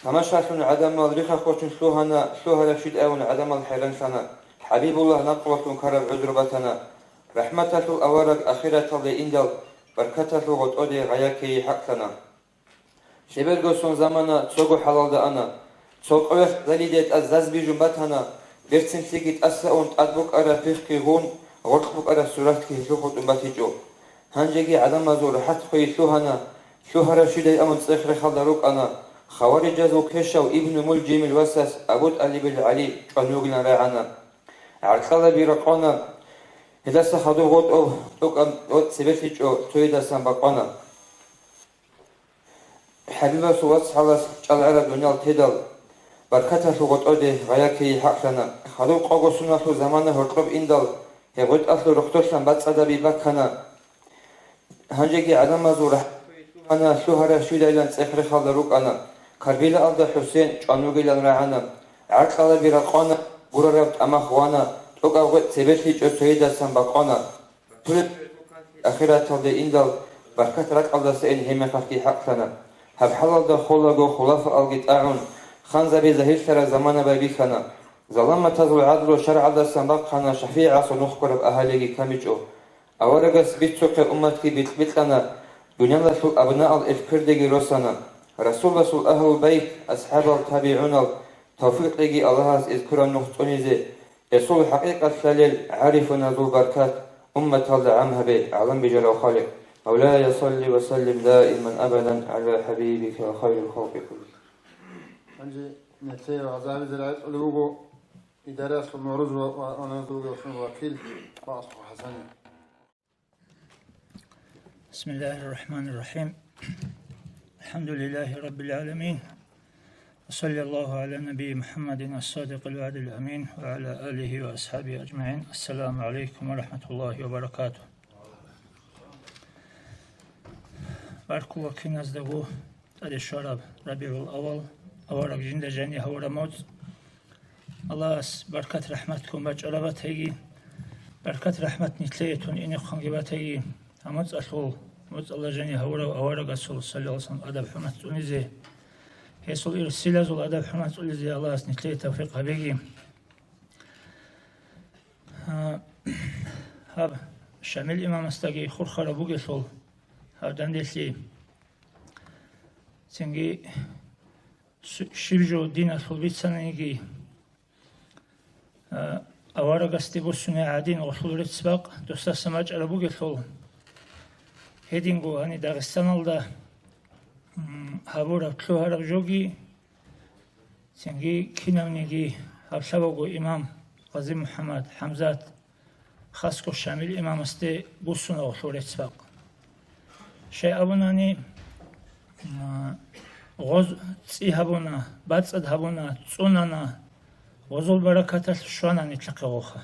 Тамашалъун гӀадамал рихха-хочун лъугьана, лъугьараб щиб абун гӀадамал хӀайранлъана. ХӀабибуллагь накълулъун ккараб гӀузру батана. РахӀматалъул авараг ахираталде индал, баркаталъул гъотӀоде гъая ккей хӀакълъана. Лъеберго сон замана цого хӀалалда ана. Цо къоялъ залиде тӀад заз бижун батана, берцинлъиги тӀаса ун тӀад букӀараб пихъги гъун, гъоркь букӀараб суратги гьелъул хутӀун батичӀо. Гьанжеги гӀадамазул рахӀат хвей лъугьана, лъугьараб щиб абун цӀех-рехалда рукӀана, хаварижазул квешав Ибну Мулжимил васас Абу ТӀалибил ГӀали чӀван вугилан рагӀана. ГӀаркьалаби ракъана, гьелдаса хадуб гъотӀоб тӀокӀаб цебелъичӀо цояздасан бакъвана. ХӀабибасул вацгӀалас чӀалгӀараб дуниял тедал, баркаталъул гъотӀоде гъая ккей хӀакълъана. Хадуб къого соналъул замана гьоркьоб индал, гьеб гъветӀалъул рохьдолъан бацӀцӀадаби баккана. Гьанжеги гӀадамазул рахӀ-, лъугьана, лъугьараб щиб абилан цӀех-рехалда рукӀана. Карбилаалда ХӀусен чӀван вугилан рагӀана. ГӀаркьалаби ракъана, гурараб тӀамах вана, тӀокӀаб гъветӀ цебелъичӀо цояздасан бакъвана. Ахираталде индал, баркат ракӀалдаса ин гьеб мехалъги хӀакълъана. Гьаб хӀалалда холаго хулафаалги тӀагӀун, ханзаби загьирлъараб замана байбихьана. Заламатазул гӀадлу шаргӀалдасан бахъана, шафигӀасул нух ккураб агьалиги камичӀо. Аварагас бицухъе умматги бикь-бикьана, дуниялалъул абнаал элъ-квердеги росана. Расуласул агьлу байт, асхӀабал, табигӀунал тавфикъ кьеги Аллагьас эзкураб нух цӀунизе, гьесул хӀакъикъат лъалел гӀарифуназул баркат умматалда гӀам гьабе, гӀалам бижарав Халикъ. مولاي صل وسلم دائما أبدا على حبيبك خير الخلق كلهم. Гьанже нилъее вагӀза гьабизе рагӀичӀулев вуго идараялъул нуруз ва, ва, ва нуруз вугевлъун вакил Бакълъухъ ХӀасани. بسم الله الرحمن الرحيم. الحمد لله رب العالمين. وصلى الله على نبي محمد الصادق الوعد الأمين وعلى آله وأصحابه أجمعين. السلام عليكم ورحمة الله وبركاته. Баркула киназдаго. тӀаде щвараб РабигӀул-аввал, авараг жинда жанив гьавураб моцӀ. Аллагьас баркат-рахӀмат ккун бачӀараб батаги, баркат-рахӀмат нилъее тун инехъанги батаги, гьаб моцӀалъул, моцӀалда жанив гьавурав аварагасул саллаллагьу гӀалайгьи вассалам адаб-хӀурмат цӀунизе, гьесул ирсилазул адаб-хӀурмат цӀунизе Аллагьас нилъее тавфикъ гьабеги. А, гьаб Шамил имамасдаги хурхараб бугелъул гьаб данделъи. Цинги су-, щиб жо диналъул бицаниги, а, аварагасде буссунеб гӀадин гъолъул рецц-бакъ досдаса бачӀараб бугелъул, гьединго гьаниб Дагъистаналда, м, гьабураб лъугьараб жоги, цинги кинавниги гьаб лъабавго имам Гъази-МухӀаммад, ХӀамзат, хасго Шамил имамасде буссуна гъолъул рецц-бакъ. Щай абунани, а, гъоз цӀи гьабуна, бацӀцӀад гьабуна, цӀунана, гъозул баракаталъ щвана нилъехъе гъоха.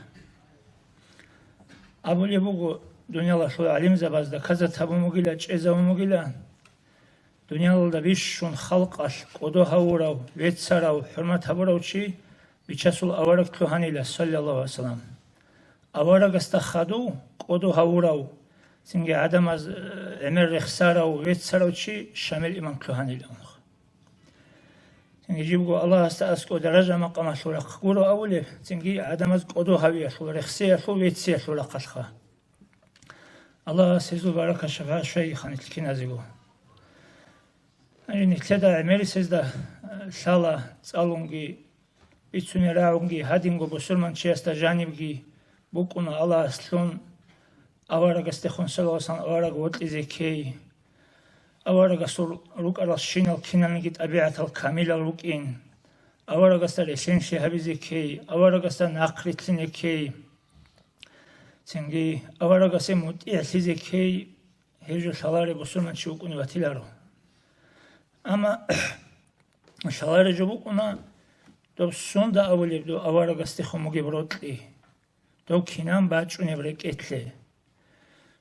Абулеб буго, дуниялалъул гӀалимзабаз доказать гьабун бугила, чӀезабун бугила, дуниялалда бищун халкъалъ кӀодо гьавурав, веццарав, хӀурмат гьабурав чи Бичасул авараг лъугьанила, саллаллагьу гӀалайгьи вассалам. Аварагасда хадув, кӀодо гьавурав, цинги гӀадамаз, э, гӀемер рехсарав, веццарав чи Шамил имам лъугьанила. Цинги жибго Аллагьасда аскӀов даража-макъамалъул рахъ гуро абулеб, цинги гӀадамаз кӀодо гьавиялъул, рехсиялъул, вецциялъул рахъалъха. Аллагьас гьезул баракат-шапагӀат щвейги нилъ киназего. Гьанже нилъеда гӀемерисезда, э, лъала цӀалунги, бицунел рагӀунги, гьадинго бусурманчиясда жанибги букӀуна Аллагьаслъун, аварагасдехун, саллаллагьу гӀалайгьи вассалам, авараг вокьизе ккей, аварагасул рукӀаралщинал киналниги тӀабигӀатал камилал рукӀин, аварагасда релълъинлъи гьабизе ккей, аварагасда нахърилълъине ккей, цинги аварагасе мутӀигӀлъизе ккей, гьев жо лъалареб бусурманчи вукӀунев ватиларо. Амма лъалареб жо букӀуна, доб сунда абулеб доб аварагасдехун бугеб рокьи, доб кинан бачӀунеб рекӀелъе.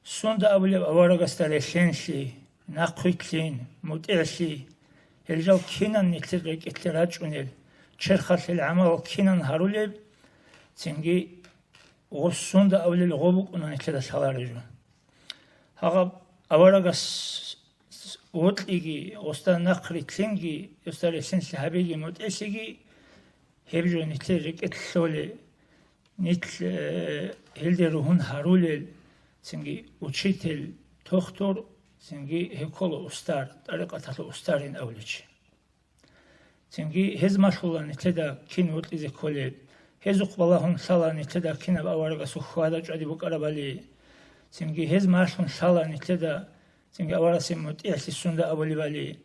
Сунда абулеб аварагасда релълъенлъи, нахъвилълъин, мутӀигӀлъи, гьел жал кинан нилъер рекӀелъе рачӀунел, черхалъел гӀамал кинан гьарулеб, цинги гъосунда абулел гъо букӀуна нилъеда лъалареб жо. Гьагъаб аварагас вокьиги, гъосда нахърилълъинги, гъосда релълъинлъи гьабиги, мутӀигӀлъиги, гьеб жо нилъер рекӀелъ лъолел, нилъ, э, гьелде ругьун гьарулел, цинги учитель, тухтур, цинги гьев ккола устар, тӀарикъаталъул устарин абулев чи. Цинги гьез малъула нилъеда кин вокьизе кколеб, гьезухъ балагьун лъала нилъеда кинаб аварагасул хьвада-чӀвади букӀарабали, цинги гьез малъун лъала нилъеда, цинги аварасе мутӀигӀлъи сунда абулебали.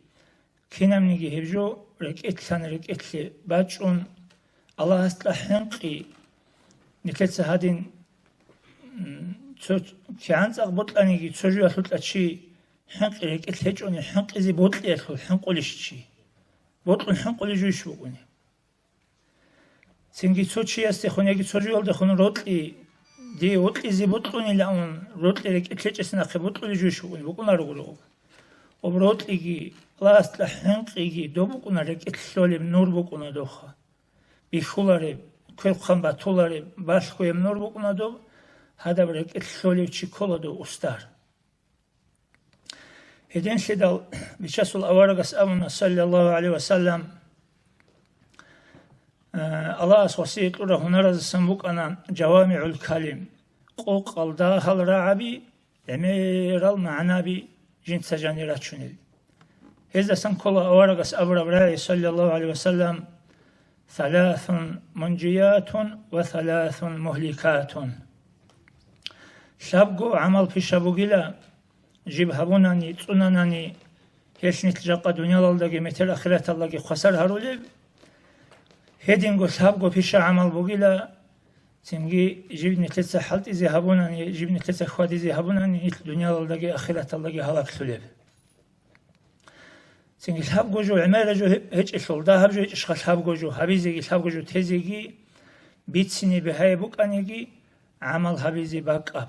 Кинабниги гьеб жо рекӀелъан рекӀелъе бачӀун, Аллагьасда хӀинкъи, нилъеца гьадин, м, цо кигӀан цӀакъ бокьаниги, цо жоялъулъа чи хӀинкъи рекӀелъ гьечӀони, хӀинкъизе бокьиялъул хӀинкъулищ чи? Бокьун хӀинкъулей жуйищ букӀуни? Цинги цо чиясдехун яги цо жоялдехун рокьи, дие вокьизе бокьунилаун, рокьи рекӀелъ гьечӀесин ахъе бокьулей жуйищ букӀуни? БукӀунаро гуро. Об рокьиги, Аллагьасда хӀинкъиги доб букӀуна рекӀелъ лъолеб нур букӀуна дохъа. Бихьулареб, квер-хъван батулареб, балъгояб нур букӀуна доб, гьадаб рекӀелъ лъолев чи ккола дов устар. Гьединлъидал Бичасул аварагас абуна, саллаллагьу гӀалайгьи ва саллам, э, Аллагьас васият кьурал гьунаразасан букӀана жавамигӀул калим, къокъал дагьал рагӀаби, гӀемерал магӀнаби жинца жанир рачунел. Гьездасан ккола аварагас абураб рагӀи, саллаллагьу гӀалайгьи ва саллам: «Саласун мунжиятун ва саласун мухликатун». Лъабго гӀамал пиша бугила, жиб гьабунани, цӀунанани, гьелъ нилъ жакъа дуниялалдаги метер ахираталдаги хвасар гьарулеб. Гьединго лъабго пиша гӀамал бугила, цинги жиб нилъеца хӀалтӀизе гьабунани, жиб нилъеца хьвадизе гьабунани, нилъ дуниялалдаги ахираталдаги гьалаглъулеб. Цинги лъабго жо, гӀемераб жо гьеб гьечӀелъул, дагьаб жо гьечӀищха лъабго жо гьабизеги, лъабго жо тезеги, бицине бигьаяб букӀаниги, гӀамал гьабизе бакӀаб.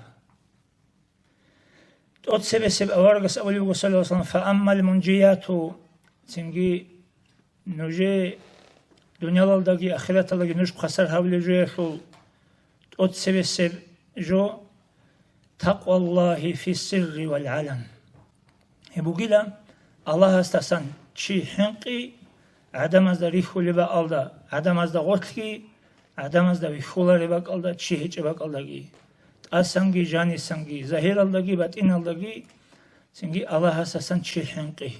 ТӀоцебесеб аварагас абулеб буго, саллаллагьу гӀалайгьи ва саллам: «Фааммал мунжияту, Цинги нужее дуниялалдаги ахираталдаги нуж хвасар гьавулев жоялъул тӀоцебесеб жо, такъваллагьи фиссирри вал гӀалан. Гьеб бугила, Аллагьасдасан чи хӀинкъи, гӀадамазда рихьулеб бакӀалда, гӀадамазда гъорлъги, гӀадамазда вихьулареб бакӀалда, чи гьечӀеб бакӀалдаги, тӀасанги жанисанги, загьиралдаги батӀиналдаги, цинги Аллагьасдасан чи хӀинкъи.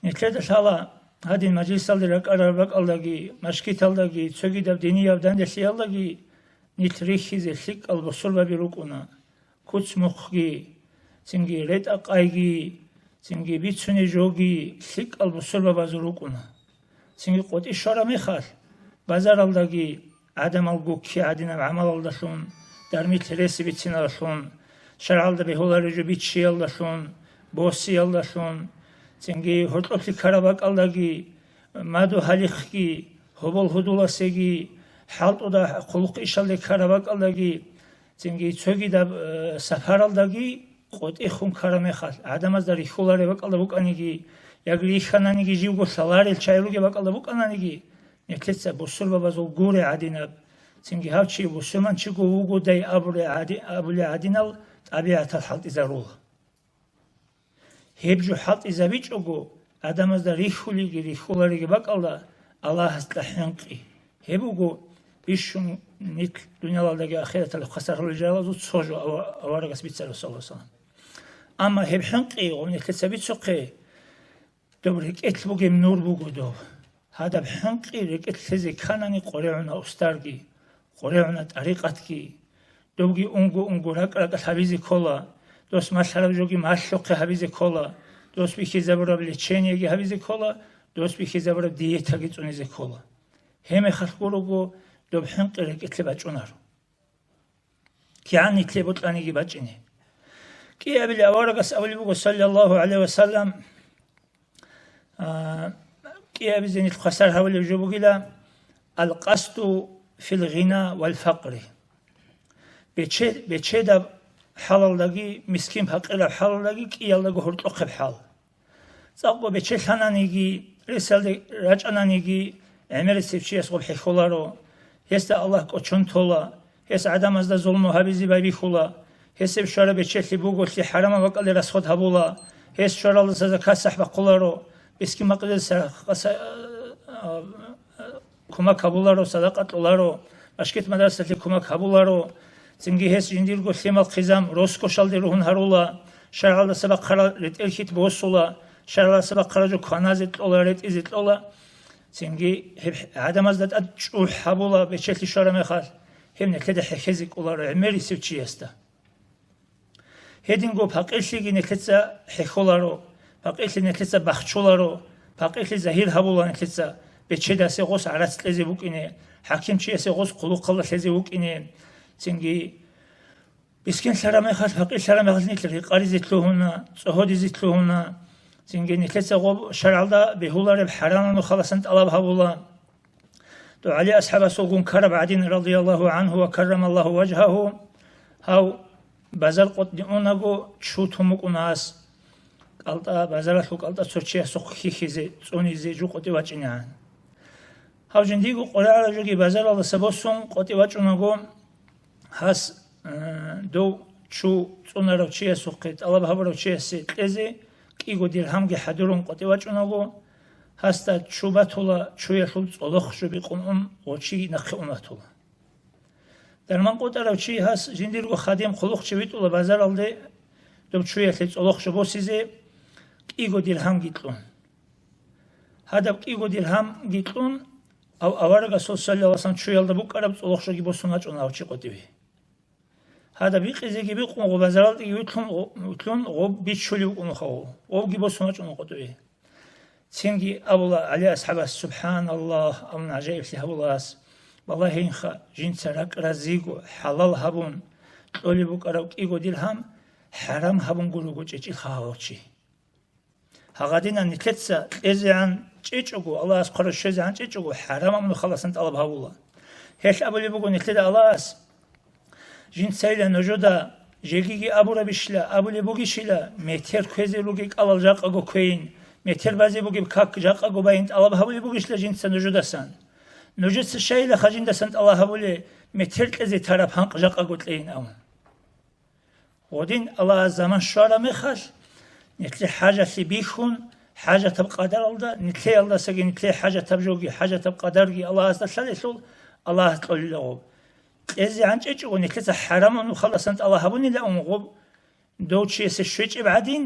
Нилъеда лъала, гьадин мажлисалде ракӀарараб бакӀалдаги, машгиталдаги, цогидаб динияб данделъиялдаги нилъ рихьизе лъикӀал бусурбаби рукӀуна, куц-мухъги, цинги ретӀа-къайги, цинги бицуней жоги лъикӀал бусурбабазул рукӀуна. Цинги къотӀи щвараб мехалъ, базаралдаги гӀадамал гукки гӀадинаб гӀамалалдалъун, дармилъ рес бициналдалъун, шаргӀалда бегьулареб жо биччиялдалъун, босиялдалъун, цинги гьоркьоблъи ккараб бакӀалдаги, мадугьалихъги, гьобол-гьудуласеги, хӀалтӀуда хъулухъ-ишалде ккараб бакӀалдаги, цинги цогидаб, э, сапаралдаги къотӀихун ккараб мехалъ, гӀадамазда рихьулареб бакӀалда букӀаниги, яги рихьананиги живго лъаларел чагӀи ругеб бакӀалда букӀананиги, нилъеца бусурбабазул гуре гӀадинаб, цинги гьав чи бусурманчиго вугодай абуле гӀади-, абуле гӀадинал тӀабигӀатал хӀалтӀизарула. Гьеб жо хӀалтӀизабичӀого, гӀадамазда рихьулиги рихьулариги бакӀалда, Аллагьасда хӀинкъи. Гьеб буго бищун нилъ дуниялалдаги ахираталда хвасарлъулел жалазул цо жо ава-, аварагас бицарав, саллаллагьу гӀалайгьи ва саллам. Амма гьеб хӀинкъи гъоб нилъеца бицухъе, доб рекӀелъ бугеб нур буго доб. Гьадаб хӀинкъи рекӀелъ лъезе кканани къорегӀуна устарги, къорегӀуна тӀарикъатги. Добги унго-унго ракӀ-ракӀалъ гьабизе ккола, дос малъараб жоги малъухъе гьабизе ккола, дос бихьизабураб лечениеги гьабизе ккола, дос бихьизабураб диетаги цӀунизе ккола. Гьеб мехалъ гурого доб хӀинкъи рекӀелъе бачӀунаро. КигӀан нилъее бокьаниги бачӀине. КӀиабилеб аварагас абулеб буго, саллаллагьу гӀалайгьи ва саллам, а, кӀиабизе нилъ хвасар гьавулеб жо бугила: «Ал-къасду фил гъина вал факъри». Бече-, бечедаб хӀалалдаги, мискин-пакъираб хӀалалдаги, кӀиялдаго гьоркьохъеб хӀал. ЦӀакъго бечелъананиги, ресалде рачӀананиги, гӀемерисев чияс гъоб хӀехьоларо, гьесда Аллагь кӀочон тола, гьес гӀадамазда зулму гьабизе байбихьула, гьесеб щвараб бечелъи буголъи хӀарамаб бакӀалде расход гьабула, гьес щваралдаса закат-сахӀ бахъуларо, мискин-пакъиралдаса, а, а, кумак гьабуларо, садакъа кьоларо, машгит-мадрасалъе кумак гьабуларо, цинги гьес жиндирго лъимал-хъизан роскошалде ругьун гьарула, шаргӀалдаса бахъарал ретӀел-хьит босула, шаргӀалдаса бахъарал жо кваназе кьола, ретӀизе кьола, цинги гьеб гӀадамазда тӀад чӀухӀ гьабула бечелъи щвараб мехалъ, гьеб нилъеда хӀехьезе кӀоларо гӀемерисев чиясда. Гьединго пакъирлъиги нилъеца хӀехьоларо, пакъирлъи нилъеца бахчуларо, пакъирлъи загьир гьабула нилъеца, бечедасе гъос гӀарац кьезе букӀине, хӀакимчиясе гъос хъулухъалда лъезе вукӀине, цинги мискинлъараб мехалъ, пакъирлъараб мехалъ нилъ рикъаризе лъугьуна, цӀогьодизе лъугьуна, цинги нилъеца гъоб шаргӀалда бегьулареб хӀарамаб нухаласан тӀалаб гьабула. ДогӀали асхӀабасулгун ккараб гӀадин, радияллагьу гӀангьу ва каррамаллагьу важгьагьу, гьав базар къотӀни унаго чу тун букӀуна гьас, кӀалтӀа, базаралъул кӀалтӀа цо чиясухъ хьихьизе, цӀунизе жу къотӀи вачӀинегӀан. Гьав жиндиего къваригӀараб жоги базаралдаса босун къотӀи вачӀунаго, гьас, э, дов чу цӀунарав чиясухъе, тӀалаб гьабурав чиясе кьезе кӀиго диргьамги хӀадурун къотӀи вачӀунаго, гьасда чу батула, чуялъул цӀолохъ жо бикъун ун, гъов чи нахъе ун ватула. Дарман къотӀарав чи гьас жиндирго хадим хъулухъчи витӀула базаралде, доб чуялъе цӀолохъ жо босизе кӀиго диргьамги кьун. Гьадаб кӀиго диргьамги кьун, ав-, аварагасул саллаллагьу гӀалайгьи ва саллам чуялда букӀараб цӀолохъ жоги босун вачӀуна гьав чи къотӀиве. Гьадаб бикъизеги бикъун, гъоб базаралдеги вилълъун, гъо-, вилълъун гъоб бичулев вукӀун вахъав, гъобги босун вачӀуна къотӀиве. Цинги абула ГӀали асхӀабас, субхӀаналлагь, абун гӀажаиблъи гьабула гьас, балагьинха, жинца ракӀ разиго, хӀалал гьабун, кьолеб букӀараб кӀиго диргьам хӀарам гьабун гурого чӀечӀилха гьав чи. Гьагъадинан нилъеца кьезегӀан чӀечӀого, Аллагьас хъварав щвезегӀан чӀечӀого, хӀарамаб нухаласан тӀалаб гьавула. Гьелъ абулеб буго нилъеда Аллагьас: «Жинцайила нужеда жегиги абурабищила, абулеб бугищила, метер кквезе ругел кӀалал жакъаго кквейин, Метер базе бугеб как жакъаго байин тӀалаб гьабулеб бугищила жинца нужедасан? Нужеца щайилаха жиндасан тӀалаб гьабулеб метер кьезе тараб гьанкъ жакъаго кьейин абун? Гъодин Аллагьас заман щвараб мехалъ, нилъер хӀажалъи бихьун, хӀажатаб къадаралда, нилъеялдасаги нилъее хӀажатаб жоги, хӀажатаб къадарги Аллагьасда лъалелъул, Аллагьас кьолила гъоб. Кьезе гӀанчӀечӀого, нилъеца хӀарамаб нухалдасан тӀалаб гьабунилаун гъоб, дов чиясе щвечӀеб гӀадин,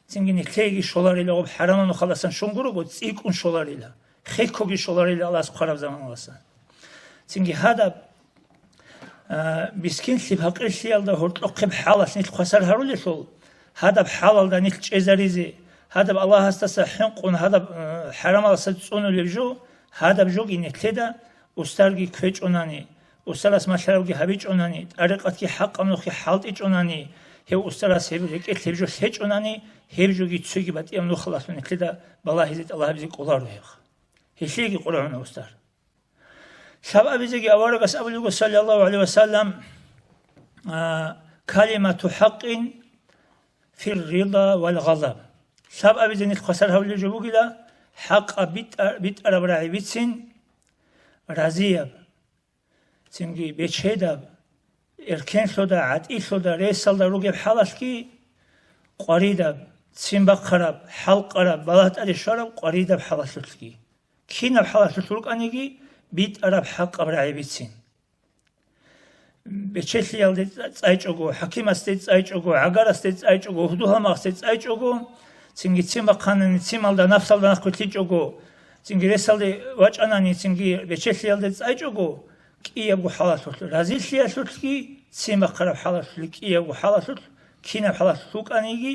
цинги нилъееги щоларила гъоб, хӀарамаб нухалдасан щун гурого, цӀикӀкӀун щоларила, хеккоги щоларила Аллагьас хъвараб заманалдасан. Цинги гьадаб, а, мискинлъи-пакъирлъиялда гьоркьохъеб хӀалалъ нилъ хвасар гьарулелъул, гьадаб хӀалалда нилъ чӀезаризе, гьадаб Аллагьасдаса хӀинкъун, гьадаб, а, хӀарамалдаса цӀунулеб жо, гьадаб жоги нилъеда устарги кквечӀонани, устарас малъарабги гьабичӀонани, тӀарикъатги хӀакъаб нухги хӀалтӀичӀонани, гьев устарас гьеб рекӀелъ гьеб жо лъечӀонани, гьеб жоги цоги батӀияб нухалалъун нилъеда балагьизе тӀалабизе кӀоларо гьеб. Гьелъиеги къваригӀуна устар. Лъабабизеги аварагас абулего, саллаллагьу гӀалайгьи ва саллам, а, калимату хӀакъин фир рида вал гъадаб. Лъабабизе нилъ хвасар гьавулел жо бугила, хӀакъаб битӀа-, битӀараб рагӀи бицин, разияб, цинги бечедаб, эркенлъуда, гӀатӀилъуда, ресалда ругеб хӀалалъги, къваридаб, ццин бахъараб, хӀалкъараб, балагь тӀаде щвараб къваридаб хӀалалъулъги. Кинаб хӀалалъулъ рукӀаниги, битӀараб хӀакъаб рагӀи бицин. Бечелъиялде цӀайчӀого, хӀакимасде цӀайчӀого, гӀагарасде цӀайчӀого, гьудул-гьалмагъасде цӀайчӀого, цинги ццин бахъанани, ццималда, нафсалда нахъвилълъичӀого, цинги ресалде вачӀанани, цинги бечелъиялде цӀайчӀого, кӀиябго хӀалалъулъ, разилъиялъулъги, ццин бахъараб хӀалалъулъ, кӀиябго хӀалалъулъ, кинаб хӀалалъулъ вукӀаниги,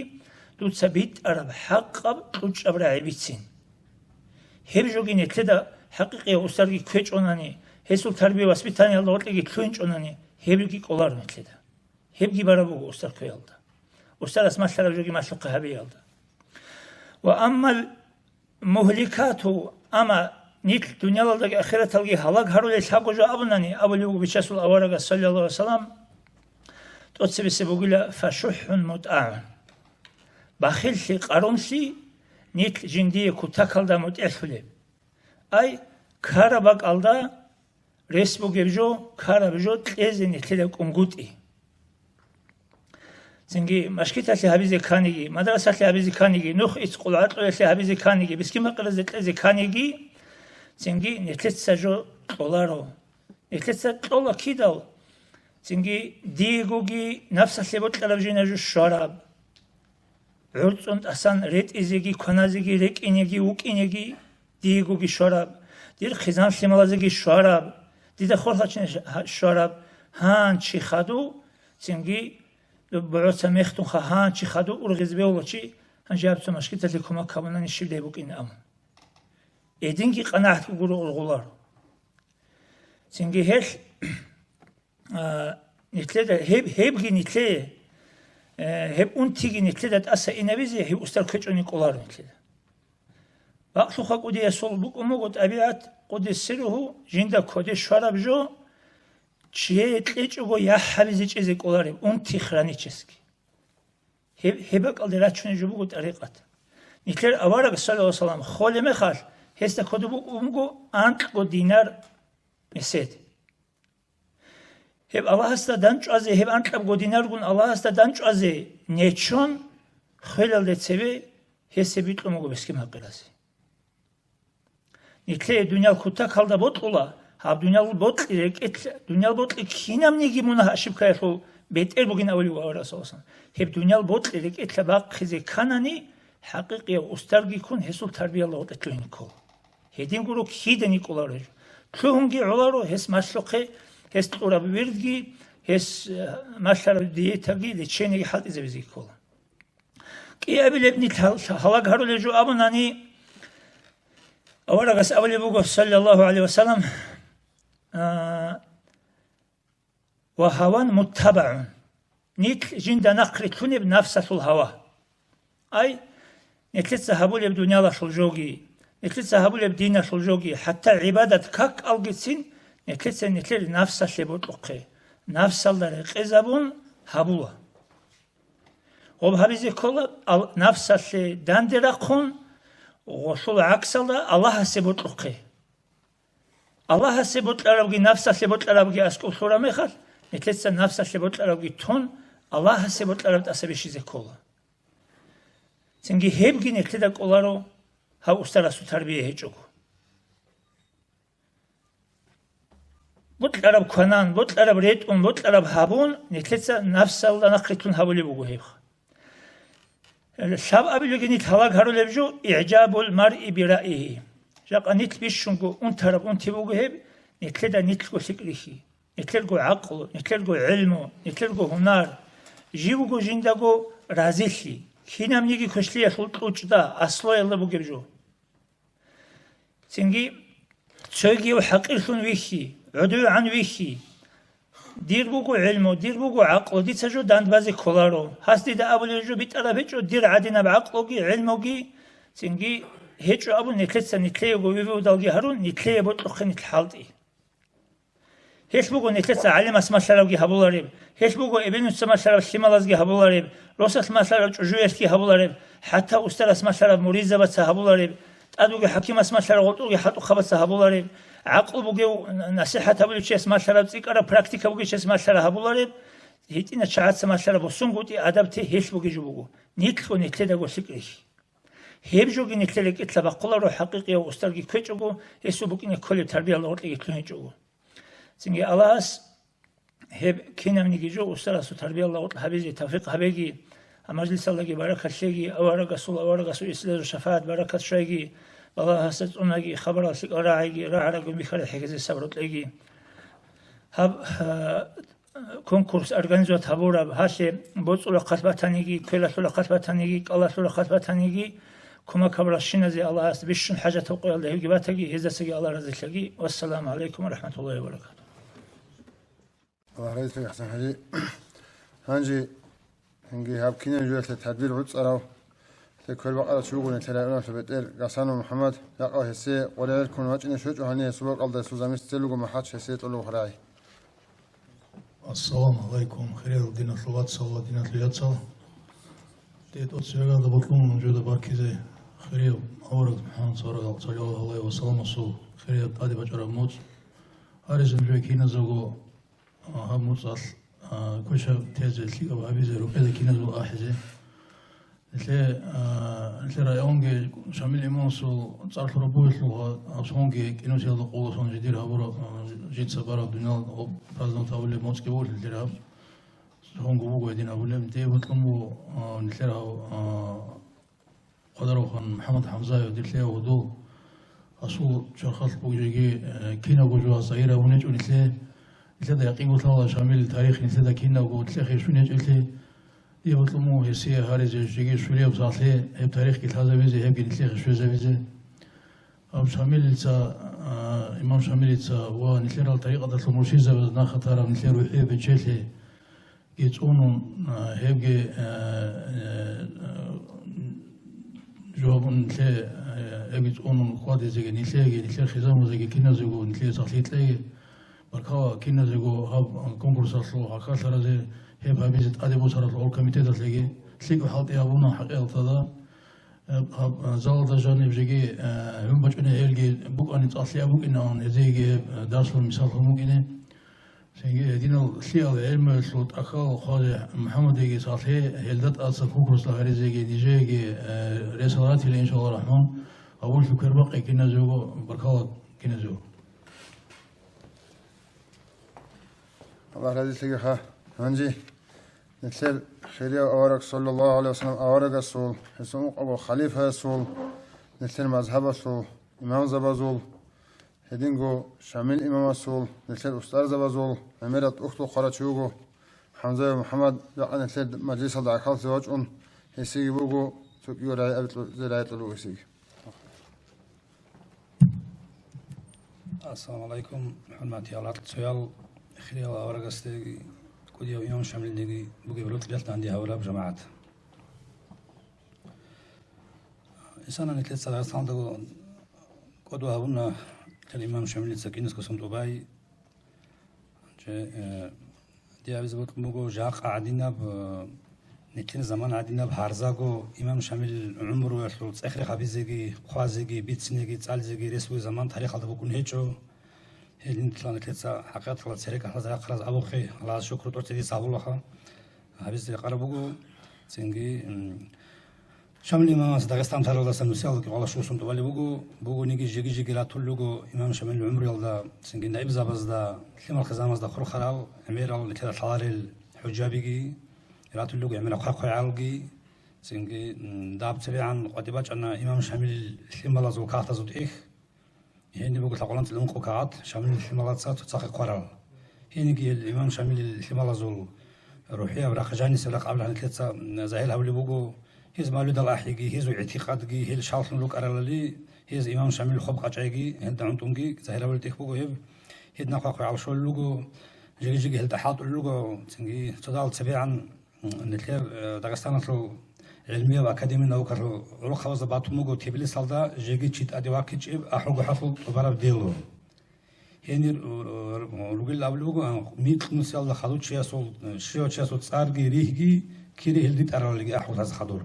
дуца битӀараб хӀакъаб кьучӀаб рагӀи бицин. Гьеб жоги нилъеда хӀакъикъияв устарги кквечӀонани, гьесул тарбия-воспитаниялда гъоркьеги лъугьинчӀонани, гьебги кӀоларо нилъеда. Гьебги бараб буго устар кквеялда, устарас малъараб жоги малъухъе гьабиялда. Ва аммал мугьликату, амма нилъ дуниялалдаги ахираталги гьалаг гьарулел лъабго жо абунани, абулеб буго Бичасул аварагас, саллаллагьу гӀалайгьи ва саллам, тӀоцебесеб бугила фашухӀун мутӀагӀун. Бахиллъи, къарумлъи нилъ жиндие кутакалда мутӀигӀлъулеб. Ай, ккараб бакӀалда рес бугеб жо, ккараб жо кьезе нилъеда кӀунгутӀи. Цинги машгиталъе гьабизе кканиги, мадрасалъе гьабизе кканиги, нух ицӀ къулгӀакьуялъе гьабизе кканиги, мискин-пакъиразе кьезе кканиги, цинги нилъеца жо кьоларо. Нилъеца кьола кидал, цинги диегоги нафсалъе бокьараб жина жо щвараб. ГӀурцӀун тӀасан ретӀизеги, кваназеги, рекӀинеги, вукӀинеги диегоги щвараб, дир хъизан-лъималазеги щвараб, дида хвалгьачӀин щвараб, гьанчи хадув, цинги бугӀоца мехтунха гьанчи хадув ургъизе бегьула чи, гьанже гьаб цо машгиталъе кумак гьабунани щибдай букӀин абун. Гьединги къанагӀат гуро ургъуларо. Цинги гьелъ, а, нилъеда гьеб, гьебги нилъее, э, гьеб унтиги нилъеда тӀаса инабизе гьеб устар кквечӀони кӀоларо нилъеда. Бакълъуха кӀудиясул букӀун буго тӀабигӀат, къуддиса сирругьу, жинда кодер щвараб жо чияе кьечӀого яхӀ гьабизе чӀезе кӀолареб, унти храничесги. Гьеб, гьеб бакӀалде рачунеб жо буго тӀарикъат. Нилъер авараг, саллаллагьу гӀалайгьи ва саллам, холеб мехалъ, гьесда кодоб букӀун буго анкьго динар месед. Гьеб Аллагьасда дандчӀвазе, гьеб анкьабго динаргун Аллагьасда дандчӀвазе нечон, хвелалде цебе гьесие бикьун буго мискин-пакъиразе. Нилъее дуниял кутакалда бокьула, гьаб дуниял бокьи рекӀелъ-, дуниял бокьи кинабниги мунагь-ошибкаялъул бетӀер бугин абулев аварагас. Гьеб дуниял бокьи рекӀелъа бахъизе кканани, хӀакъикъияв устарги ккун, гьесул тарбиялда гъоркье лъугьине ккола. Гьедин гуро кидани кӀоларо гьев. Лъугьунги гӀоларо гьес малъухъе, гьес кьураб вирдги, гьес, э, малъараб диетаги, лечениеги хӀалтӀизабизе ккола. КӀиабилеб нилъ гьал-, гьалаг гьарулел жо абунани, аварагас абулеб буго, саллаллагьу гӀалайгьи ва саллам, а, «Ва гьаван муттабагӀун». Нилъ жинда нахърилълъунеб нафсалъул гьава. Ай, нилъеца гьабулеб дуниялалъул жоги, нилъеца гьабулеб диналъул жоги, хӀатта гӀибадат как-кӀалгицин нилъеца нилъер нафсалъе бокьухъе, нафсалда рекъезабун гьабула. Гъоб гьабизе ккола ал-, нафсалъе данде рахъун, Гъолъул гӀаксалда Аллагьасе бокьухъе. Аллагьасе бокьарабги нафсалъе бокьарабги аскӀоб лъураб мехалъ, нилъеца нафсалъе бокьарабги тун, Аллагьасе бокьараб тӀаса бищизе ккола. Цинги гьебги нилъеда кӀоларо гьав устарасул тарбия гьечӀого. Бокьараб кванан, бокьараб ретӀун, бокьараб гьабун, нилъеца нафсалда нахърилълъун гьабулеб буго гьеб. Лъабабилеги нилъ гьалаг гьарулеб жо, игӀжабул маръи бираигьи. Жакъа нилъ бищунго унтараб унти буго гьеб, нилъеда нилъго лъикӀ рихьи, нилъерго гӀакълу, нилъерго гӀилму, нилъерго гьунар. Жив вуго жиндаго разилъи, кинабниги квешлъиялъул кьучӀда, аслуялда бугеб жо. Цинги цогияв хӀакъирлъун вихьи, гӀодовегӀан вихьи. Дир буго гӀилму, дир буго гӀакълу, дица жо дандбазе кколаро. Гьас дида абулеб жо битӀараб гьечӀо, дир гӀадинаб гӀакълуги, гӀилмуги, цинги гьечӀо абун, нилъеца нилъеего вивудалги гьарун, нилъее бокьухъе нилъ хӀалтӀи. Гьелъ буго нилъеца гӀалимас малъарабги гьабулареб, гьелъ буго эбел-нуца малъараб лъималазги гьабулареб, росас малъараб чӀужуялъги гьабулареб, хӀатта устарас малъараб муридзабаца гьабулареб, тӀад бугев хӀакимас малъараб гъотӀолги хӀалтӀухъабаца гьабулареб, гӀакълу бугев насихӀат гьабулев чияс малъараб, цӀикӀкӀараб практика бугев чияс малъараб гьабулареб, гьитӀинаб чагӀаца малъараб босунгутӀи адаб те гьелъ бугеб жо буго. Нилъго нилъедаго лъикӀ рихьи. Гьеб жоги нилъер рекӀелъа бахъуларо, хӀакъикъияв устарги ккечӀого, гьесул букӀине кколеб тарбиялда гъоркьеги лъугьинчӀого. Цинги Аллагьас гьеб кинабниги жо устарасул тарбиялда гъоркь гьабизе тавфикъ гьабеги, гьаб мажлисалдаги баракат лъеги, аварагасул, аварагасул ислезул шафагӀат баракат щвайги, балагьасда цӀунаги, хабарал лъикӀал рагӀайги, рагӀарагун бихьараб хӀехьезе сабру кьеги. Гьаб, а, конкурс организовать гьабураб, гьалъе боцӀул рахъалъ батаниги, квелалъул рахъалъ батаниги, кӀалалъул рахъалъ батаниги, кумек гьабуралщиназе Аллагьас бищун хӀажатаб къоялда гьебги батаги, гьездасаги Аллагь разилъаги. Вассаламу гӀалайкум ва рахӀматуллагьи ва баракатугь. Аллагь разилъаги, ХӀасан-хӀажи. Гьанже Гьанги гьаб кинаб жоялъе тадбир гӀуцӀарав, гьелъе квербакъарав чи вуго нилъер районалъул бетӀер Гасанов МухӀаммад, жакъа гьесие къваригӀел ккун вачӀине щвечӀо, гьанив гьесул бокьалда гьесул заместитель вуго МахӀач, гьесие кьолеб рагӀи. Ассаламу гӀалайкум, хириял диналъул вацал ва диналъул яцал. Дие тӀоцебе гьаб бокьун нужеда баркизе, хирияв авараг МухӀаммад саллаллагьу гӀалайгьи ва салламасул хирияб тӀаде бачӀараб моцӀ. Гьаризе нужее киназего гьаб моцӀалъ, а, квешаб тезе, лъикӀаб гьабизе, рокъезе киназул ахӀизе. Нилъе, а, нилъер районги Шамил имамасул цӀар лъураб бугелъулха, гьаб сонги кӀинусиялда къоялъ сон жидер гьабураб, а, жинца бараб дуниял праздновать гьабулеб моцӀги буго нилъер гьаб. Сонго буго гьедин абулеб, дие бокьун буго, а, нилъер гьав, а, Къадаровхан МухӀаммад ХӀамзаев, нилъее гьудул, асул чорхалъ бугеги, э, кинабго жо гьас загьир гьабун гьечӀо нилъее. Нилъеда якъинго лъала Шамилил тарих нилъеда кинабго нилъехъе щун гьечӀелъи. Дие бокьун буго гьесие гьаризе жеги щулияб сахлъи, гьеб тарихги лъазабизе, гьебги нилъехъе щвезабизе. Гьаб Шамилица, а, имам Шамилица ва нилъерал тарикъаталъул муршидзабаз нахъа тараб нилъер рухӀие бечелъи, ги цӀунун, а, гьебги, а, а, жугьабун нилъее, а, гьебги цӀунун хьвадизеги, нилъееги, нилъер хизамазеги, киназего нилъее сахлъи кьеги. Баркала киназего гьаб конкурсалъул хӀакъалъаразе, гьеб гьабизе тӀаде босаралъул оргкомитеталъеги лъикӀаб хӀалтӀи гьабуна хӀакъикъаталда. Гьаб, гьаб, а, залалда жаниб жеги, а, гьун бачӀуней гьелги букӀани цӀалъи абукӀинаан, гьезиеги гьеб, а, дарсул мисаллъун букӀине. Цинги гьединал лъиал гӀелмуялъул тӀахьал хъвазе МухӀаммадиги сахлъи, гьелда тӀаса конкурсда гьаризеги нижееги, э, ресал ратила, иншалла рахман, гьабуллъи квербакъи киназего, баркала киназего. Аллагь разилъагиха. Гьанже нилъер хирияв авараг, саллаллагьу гӀалайгьи вассалам, аварагасул, гьесул ункъабго халифаясул, нилъер мазгьабалъул имамзабазул, гьединго Шамил имамасул, нилъер устарзабазул гӀемерал тӀухьдул хъварав чи вуго ХӀамзаев МухӀаммад, жакъа нилъер мажлисалда гӀахьаллъи вачӀун, гьесиги буго, цо кӀиго рагӀи абикьу-, рагӀи кьулев гьесиги. Ассаламу гӀалайкум, хӀурматиял гӀакълуцоял, хириял аварагасдеги, кӀудияв имам Шамилдеги бугеб рокьулъ данде гьавураб жамагӀат. Исана нилъеца Дагъистаналдаго кӀодо гьабуна, нилъер имам Шамилица киназго сон тӀубай. Че, э, дие абизе бокьун буго, жакъа гӀадинаб, э, Нилъер заман гӀадинаб гьарзаго имам Шамилил гӀумруялъул цӀех-рех гьабизеги, хъвазеги, бицинеги, цӀализеги рес бугеб заман тарихалда букӀун гьечӀо. Гьединлъидал нилъеца хӀакъикъаталда церекӀалъаз рахъараз абухъе, Аллагьас шукру тӀоцебесеб гьабулаха. Гьабизе рекъараб буго, цинги, м, Шамил имамас Дагъистан таралдаса нусиялда кӀикъоялда щуго сун тӀубалеб буго, бугониги жеги-жеги ратулел руго имам Шамилил гӀумруялда, цинги наибзабазда, лъимал-хъизамазда хурхарал, гӀемерал нилъеда лъаларел хӀужабиги, ратулел руго гӀемерал хъвай-хъвайгӀалги, цинги, м, даб цебегӀан къватӀибе бачӀана имам Шамилил лъималазул кагътазул тӀехь. Гьениб буго лъабкъоялда анцӀила ункъо кагъат Шамилил лъималаца цоцахъе хъварал. Гьениги гьел имам Шамилил лъималазул рухӀияб рахъ, жанисеб рахъ абилан нилъеца, м, загьир гьабулеб буго, гьез мавлидал ахӀиги, гьезул гӀитикъадги, гьел щаллъун рукӀаралали, гьез имам Шамил хоб къачӀайги, гьелда гӀунтӀунги загьир гьабулеб тӀехь буго гьеб. Гьединал хъвай-хъвайгӀал щолел руго, жеги-жеги гьелда хӀалтӀулел руго, цинги цодал цебегӀан Нилъер, э, Дагъистаналъул гӀилмияб академия наукалъул гӀолохъабазда батун буго Тбилисалда жеги чи тӀаде вахъинчӀеб ахӀулгохӀалъул тӀубараб дело. Гьенир, э, ругел абулеб буго, а, микьнусиялда хадув чиясул, э, щивав чиясул цӀарги ригьги кири гьел дитӀараллъиги ахӀуллъазе хадур.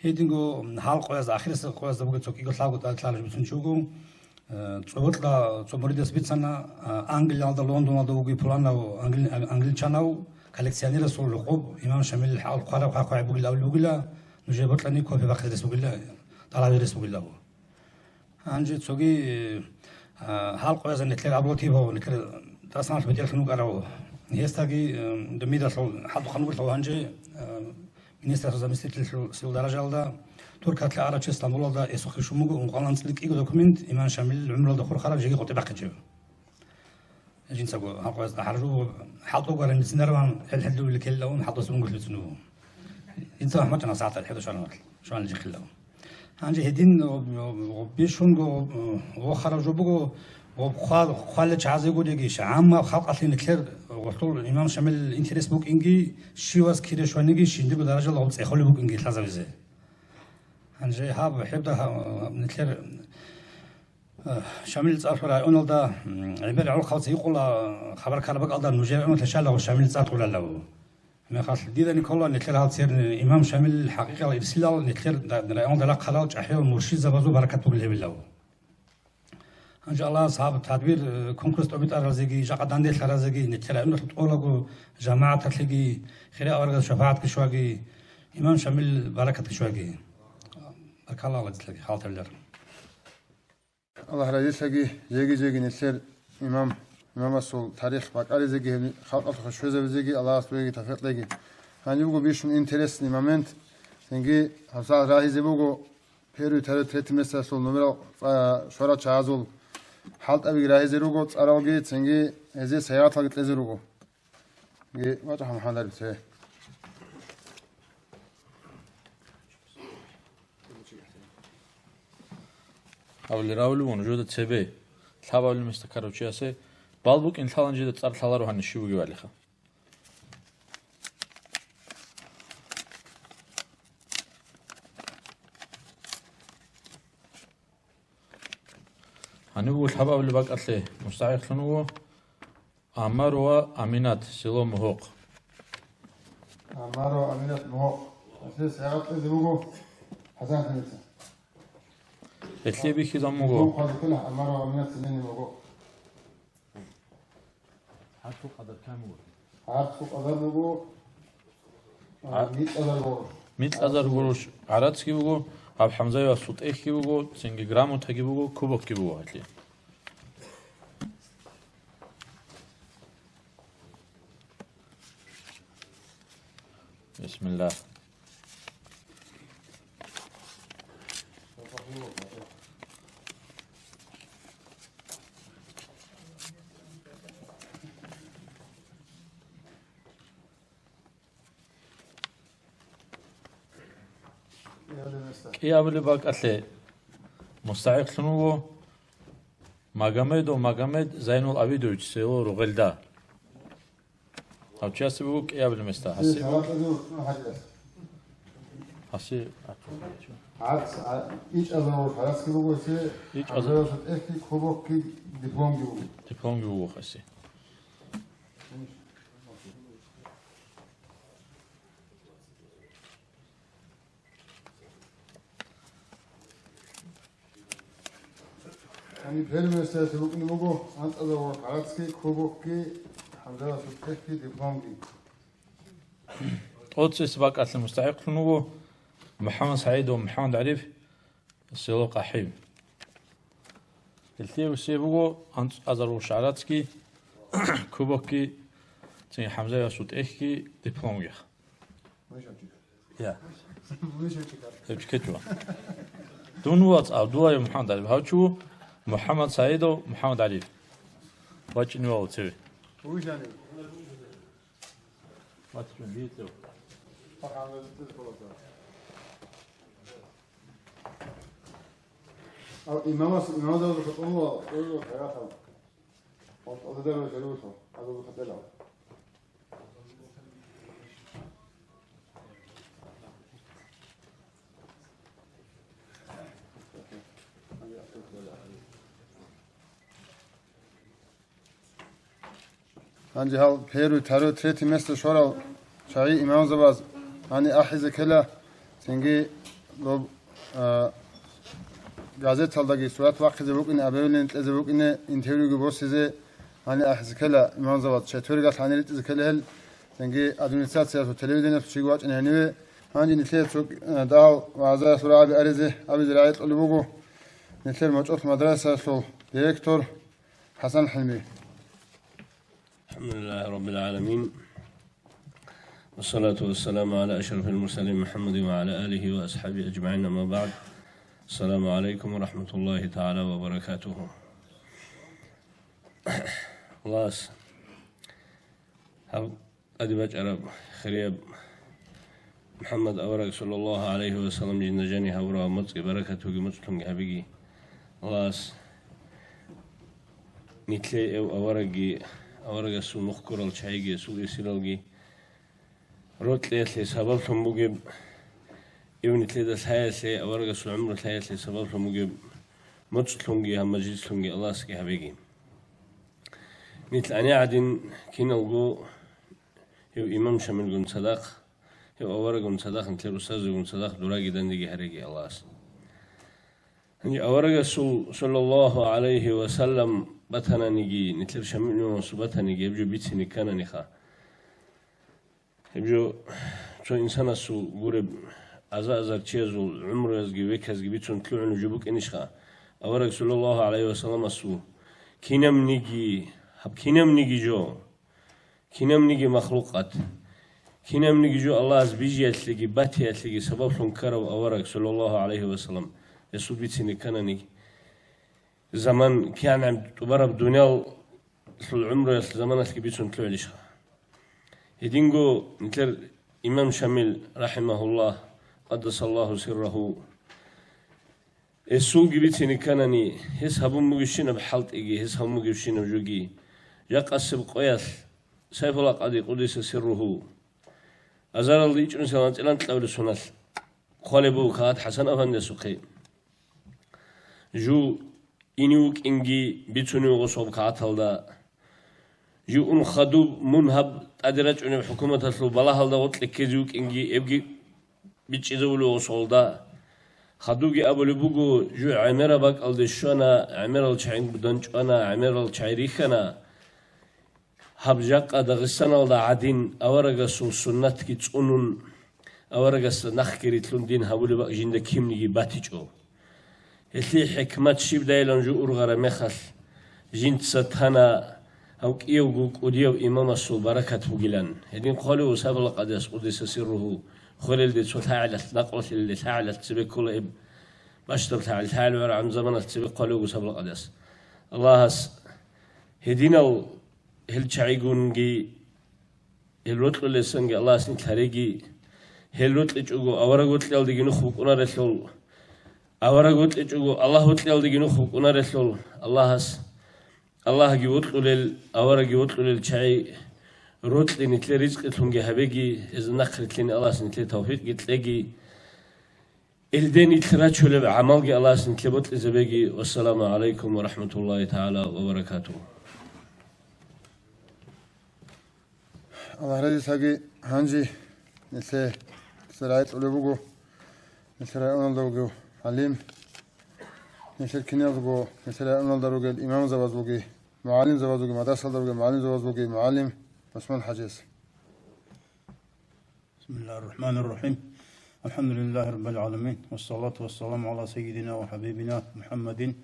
Гьединго гьал къоязда, ахирисеб къоязда буго цо кӀиго-лъабго тӀаде лъалеб бицун чи вуго. Э, цо бокьа-, цо муридас бицана, а, Англиялда, Лондоналда вугев пуланав англи-, а, англичанав коллекционерасул гӀукъуб имам Шамилил хӀакъалъулъ хъвараб хъвай-хъвай бугилан абулеб бугила, нужее бокьани копия бахъизе рес бугила, тӀалаб гьабизе рес бугила абун. Гьанже цоги, э, а, гьал къоязда нилъер Аблотипов, нилъер Дагъистаналъ бетӀерлъун вукӀарав, гьесдаги, э, дов мидалъул хӀалтӀухъан вугилан гьанже, э, министрасул заместительлъул даражалда, Туркиялъе арав чи Стамбулалда эсухъе щун буго ункъоялда анцӀила кӀиго документ имам Шамилил гӀумруялда хурхараб жеги къватӀибе бахъинчӀеб. Жинцаго гьал къоязда гьаржу буго, хӀалтӀугоян мицинарван, гьел-хӀел дугӀликеллъун хӀалтӀусе унгулъ бицун буго. Жинца гьамачӀана сагӀаталъ хӀедушаралъ, шван жихъилав. Гьанже гьедин, о, о, о, бищунго, о, вохарав жо буго, о, хъва-, хъвалел чагӀазего дегищ, гӀаммаб халкъалъе нилъер гъолъул имам Шамилил интерес букӀинги, щивас кире щваниги, жиндирго даражалда гъоб цӀехолеб букӀинги лъазабизе. Гьанже гьаб, гьебда гьаб, нилъер, э, Шамилил цӀар лъураб районалда, м, гӀемер гӀолохъабаца гьикъула, хабар ккараб бакӀалда нужер районалъе щайила гъов Шамилил цӀар лъуралав. Мехалъ дида ккола нилъер гьал церни имам Шамилил хӀакъикъиял ирсилал нилъер да-, районалда рахъарал чӀахӀиял муршидзабазул баракат бугилан гьебилав. Гьанже Аллагьас гьаб тадбир, э, конкурс тӀобитӀаразеги, жакъа данделъаразеги, нилъер районалъул тӀолабго жамагӀаталъеги, хирияв аварагасул шапагӀатги щваги, имам Шамилил баракатги щваги. Баркалла, Аллагьасдаги халтавилар. Аллагь разилъаги, жеги-жеги нилъер имам, имамасул тарих бакӀаризеги, гьеб халкъалъухъе щвезабизеги Аллагьас дуеги тавфикъ кьеги. Гьаниб буго бищун интересный момент. Цинги гьабсагӀат рагьизе буго первый, второй, третий местасул номерал, а, щварал чагӀазул хӀалтӀабиги рагьизе руго, цӀаралги, цинги гьезие сайигъаталги кьезе руго. Ге, вачӀа, МухӀаммад Ариф, цее. Гьавли равли вун, жуда цебе. Лъабавли места ккарав чиясе бал букӀин лъалан жида цӀар лъаларо гьанна щив вугевалиха. Гьанив вуго лъабабли бакӀалъе мустахӀикълъун вуго Аммар ва Аминат, село Мугьукъ. Аммар ва Аминат, Мугьукъ. Гьесие сайигъат кьезе буго ХӀасан-ханлъица. Гьелъие бихьизабун буго. Мугьукъ хъваликкуна Аммар ва Аминат цинги Мугьукъ. ХӀарцул къадар кам буго? ХӀарцул къадар буго, а, гӀа-, микьазар гъурущ. Микьазар гъурущ гӀарацги буго, гьаб ХӀамзаевасул тӀехьги буго, цинги грамотаги буго, кубокги буго гьалъие. Бисмилла. КӀиабилеб бакӀалъе мустахӀикълъун вуго Магомедов Магомед Зайнул Абидович, село Ругъелда. Гьав чиясе буго кӀиабилеб места. Гьаси, гьаси, гьарц, а, ичӀазарул гьарацги буго гьесие, ичӀаза-, гьарцазул тӀехьги, кубокги, дипломги буго. Дипломги буго гьесие. Гьаниб первый местаялъе букӀине буго анцӀазарул гӀарацги, кубокги, хӀамзаялъул тӀехьги, дипломги. ТӀоцебесеб бакӀалъе мустахӀикълъун вуго МухӀаммад СагӀидов МухӀаммад ГӀариф, село КъахӀи. Гьелъие весие буго анцӀазарул гӀарацги, кубокги, цинги хӀамзаялъул тӀехьги, дипломги. Я. Гьеб чи ккечӀо. Дун вац Абдуллаев МухӀаммад ГӀариф, гьав чи ву МухӀаммад СагӀидов МухӀаммад ГӀариф. ВачӀине вала цеве. Имамас, имамас Гьанже гьал первый, второй, третий место щварал чагӀи имамзабаз гьаниб ахӀизе ккела, цинги доб, а, газеталдаги сурат бахъизе букӀине, объявление кьезе букӀине, интервьюги босизе гьаниб ахӀизе ккела имамзабаз, четвергалъ гьанир ритӀизе ккела гьел, цинги администрациялъул, телевидениялъул чиги вачӀине гьениве. Гьанже нилъее цо, а, дагьал вагӀзаялъул рагӀаби аризе абизе рагӀи кьолеб буго нилъер МочӀолъ мадрасаялъул директор ХӀасан ХӀилми. الحمد لله رب العالمين. والصلاة والسلام على أشرف المرسلين محمد وعلى آله وأصحابه أجمعين، أما بعد. السلام عليكم ورحمة الله تعالى وبركاته. Аллагьас гьаб тӀаде бачӀараб хирияб МухӀаммад авараг, саллаллагьу гӀалайгьи ва саллам, жинда жаниб гьабураб моцӀги баракат буги, моцӀлъунги гьабиги. Аллагьас нилъее эв аварагги, аварагасул мухь ккурал чагӀиги, эсул эсиралги рокьиялъе сабаблъун бугеб, эв нилъеда лъаялъе, аварагасул гӀумру лъаялъе сабаблъун бугеб моцӀлъунги гьаб мажлислъунги Аллагьасги гьабиги. Нилъ гьанир гӀадин киналго гьев имам Шамилгун цадахъ, гьев аварагун цадахъ, нилъер устазгун цадахъ дураги дандеги гьареги Аллагьас. Гьанже аварагасул, саллаллагьу гӀалайгьи ва саллам, батананиги, нилъер Шамил имамасул батаниги, гьеб жо бицине ккананиха. Гьеб жо цо инсанасул гуреб аза-азар чиязул гӀумруязги веказги бицун лъугӀунеб жо букӀинищха? Авараг, саллаллагьу гӀалайгьи ва салламасул, кинабниги, гьаб кинабниги жо, кинабниги махлукъат, кинабниги жо Аллагьас бижиялъеги батиялъеги сабаблъун ккарав авараг, саллаллагьу гӀалайгьи ва саллам, гьесул бицине ккананиги, заман кигӀан тӀубараб дуниялалъул гӀумруялъ заманалъги бицун лъугӀилищха? Гьединго нилъер имам Шамил, рахӀимагьуллагь, къаддасаллагьу сиррагьу, гьесулги бицине кканани, гьес гьабун бугебщинаб хӀалтӀиги, гьес гьабун бугебщинаб жоги, жакъасеб къоялъ, Сайфулла къади, къуддиса сирругьу, азаралда ичӀнусилан анцӀила анкьабилеб соналъ хъвалеб буго кагъат ХӀасан афандиясухъе. Жу ине вукӀинги бицунев гъосул кагъаталда. Жу ун хадуб мун гьаб тӀаде рачӀунеб хӀукуматалъул балагьалда гъоркье ккезе вукӀинги эбги бичӀчӀизавулев гъосулда. Хадубги абулеб буго, жу гӀемераб бакӀалде щвана, гӀемерал чагӀи данчӀвана, гӀемерал чагӀи рихьана. Гьаб жакъа Дагъистаналда гӀадин аварагасул суннатги цӀунун, аварагасда нахъги рилълъун дин гьабулеб бакӀ жинда кинниги батичӀо. Гьелъие хӀикмат щибдайилан жо ургъараб мехалъ, жинца тана гьав кӀиявго кӀудияв имамасул баракат бугилан. Гьедин хъвалев Сайфулла къадияс, къуддиса сирругьу, хвелелде цо лъагӀелалъ, накълулъилалде лъагӀелалъ цебе ккола эб бащдаб лъагӀел, лъагӀел гӀураб заманалъ цебе хъвалев Сайфулла къадияс. Аллагьас гьединал гьел чагӀигунги, гьел рокьулесанги Аллагьас нилъ гьареги, гьел рокьичӀого авараг вокьиялдеги нух букӀунарелъул, авараг вокьичӀого Аллагь вокьиялдеги нух букӀунарелъул, Аллагьас, Аллагьги вокьулел, аварагги вокьулел чагӀи рокьи нилъер ризкъилъунги гьабеги, гьезда нахърилълъине Аллагьас нилъее тавфикъги кьеги. Илде нилъ рачулеб гӀамалги Аллагьас нилъе бокьизабеги. Вассаламу гӀалайкум ва рахӀматуллагьи тагӀала ва баракатугьу. Аллагь разилъаги, гьанже нилъе рагӀи кьолеб буго нилъер районалда вугев гӀалим, нилъер киназго, нилъер районалда ругел имамзабазулги, мугӀалимзабазулги, мадрасалда ругел мугӀалимзабазулги мугӀалим ГӀусман ХӀажияс. بسم الله الرحمن الرحيم. الحمد لله رب العالمين. والصلاة والسلام على سيدنا وحبيبنا محمد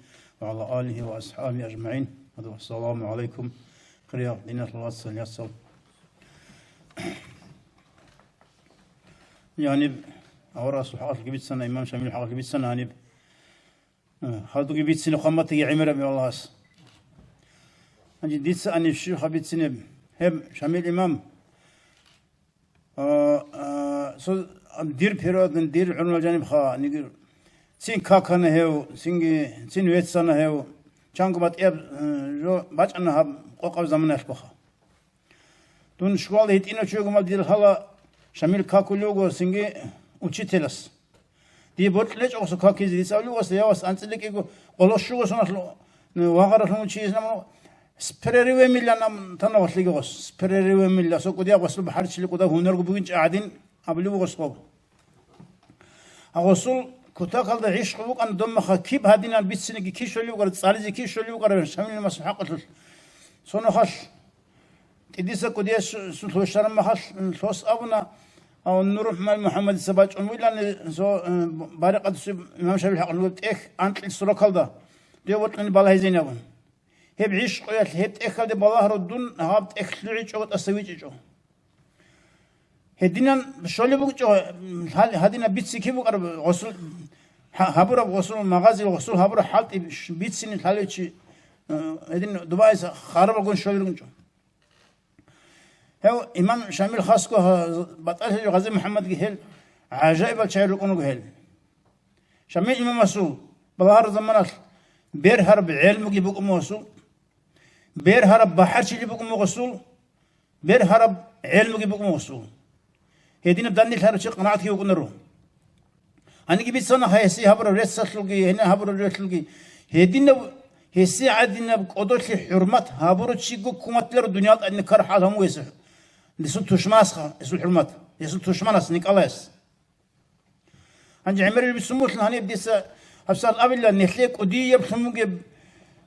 وعلى آله وأصحابه أجمعين. السلام عليكم. Хириял диналъул вацал, яцал. Гьаниб аварагасул хӀакъалъулъги бицана, имам Шамил хӀакъалъулъги бицана гьаниб. Э, гьадуги бицине хъван батиги гӀемераб Аллагьас. Гьанже дица гьаниб щибха бицине, гьеб Шамил имам, а, а, цо, дир периодалда, дир гӀумруялда жанибха, нигир, цин какана гьев, цинги, цин веццана гьев, чанго батӀияб, э, жо бачӀана гьаб къокъаб заманаялъгоха. Дун школалда гьитӀинав чи вуго, амма дир лъала Шамил какулев вуго цинги учителас. Дие бокьулечӀо гъосул какизе, дица абулеб гъосда: «Я вас, анцӀила кӀиго къоло щуго соналъ вагъаралъун учияс намун, с перерывами-ла нам тана гъолъиги гъос, с перерывами-ла, со кӀудияб гъосул бахӀарчили кӀудаб гьунарго бугинчӀо гӀадин», — абулеб гъос гъоб. А гъосул кутакалда гӀишкъу букӀана домаха киб гьадинан бицинеги, кив щолев вукӀарав, цӀализе кив щолев вукӀарав Шамил имамасул хӀакъалъулъ. Цо нухалъ ТӀидеса кӀудиясулъ щвараб мехалъ, м, лъос абуна, а, Нурухмал МухӀаммадица бачӀун вуйлани, цо, э, барикъадасеб имам Шамил хӀакъалъулъ тӀехь анкьил сорокалда, дов вокьуни балагьизейин абун. Гьеб гӀишкъуялъ гьеб тӀехьалде балагьарав дун гьаб тӀехь лъугӀичӀого тӀаса вичӀичӀо. Гьединан щолеб букӀичӀо, гьал-, гьадинаб бицин киб букӀараб гъосул, гьа-, гьабураб гъосул магъазил гъосул гьабураб хӀалтӀи бицин лъалев чи, э, гьедин Дубайса харабалгун щолел ругичӀо. Гьев имам Шамил хасго гьа-, батӀалъи Гъази МухӀаммадги гьел гӀажаибал чагӀи рукӀун руго гьел. Шамил имамасул балагьараб заманалъ бергьараб гӀелмуги букӀун буго гъосул, бергьараб бахӀарчилъи букӀун буго гъосул, бергьараб гӀелмуги букӀун буго гъосул. Гьединаб данделъарав чи къанагӀатги вукӀунаро. Гьаниги бицана гьесие гьабураб реццалъулги, гьенир гьабураб жоялъулги. Гьединаб, гьесие гӀадинаб кӀодолъи хӀурмат гьабурав чиго ккун батиларо дуниял тӀадни ккараб хӀал гьаму гьесул. Гьесул тушманасха, гьесул хӀурмат, гьесул тушманас Николаяс. Гьанже гӀемер бицун бугелъул гьаниб дица гьабсагӀат абила, нилъее кӀудияб лъун бугеб,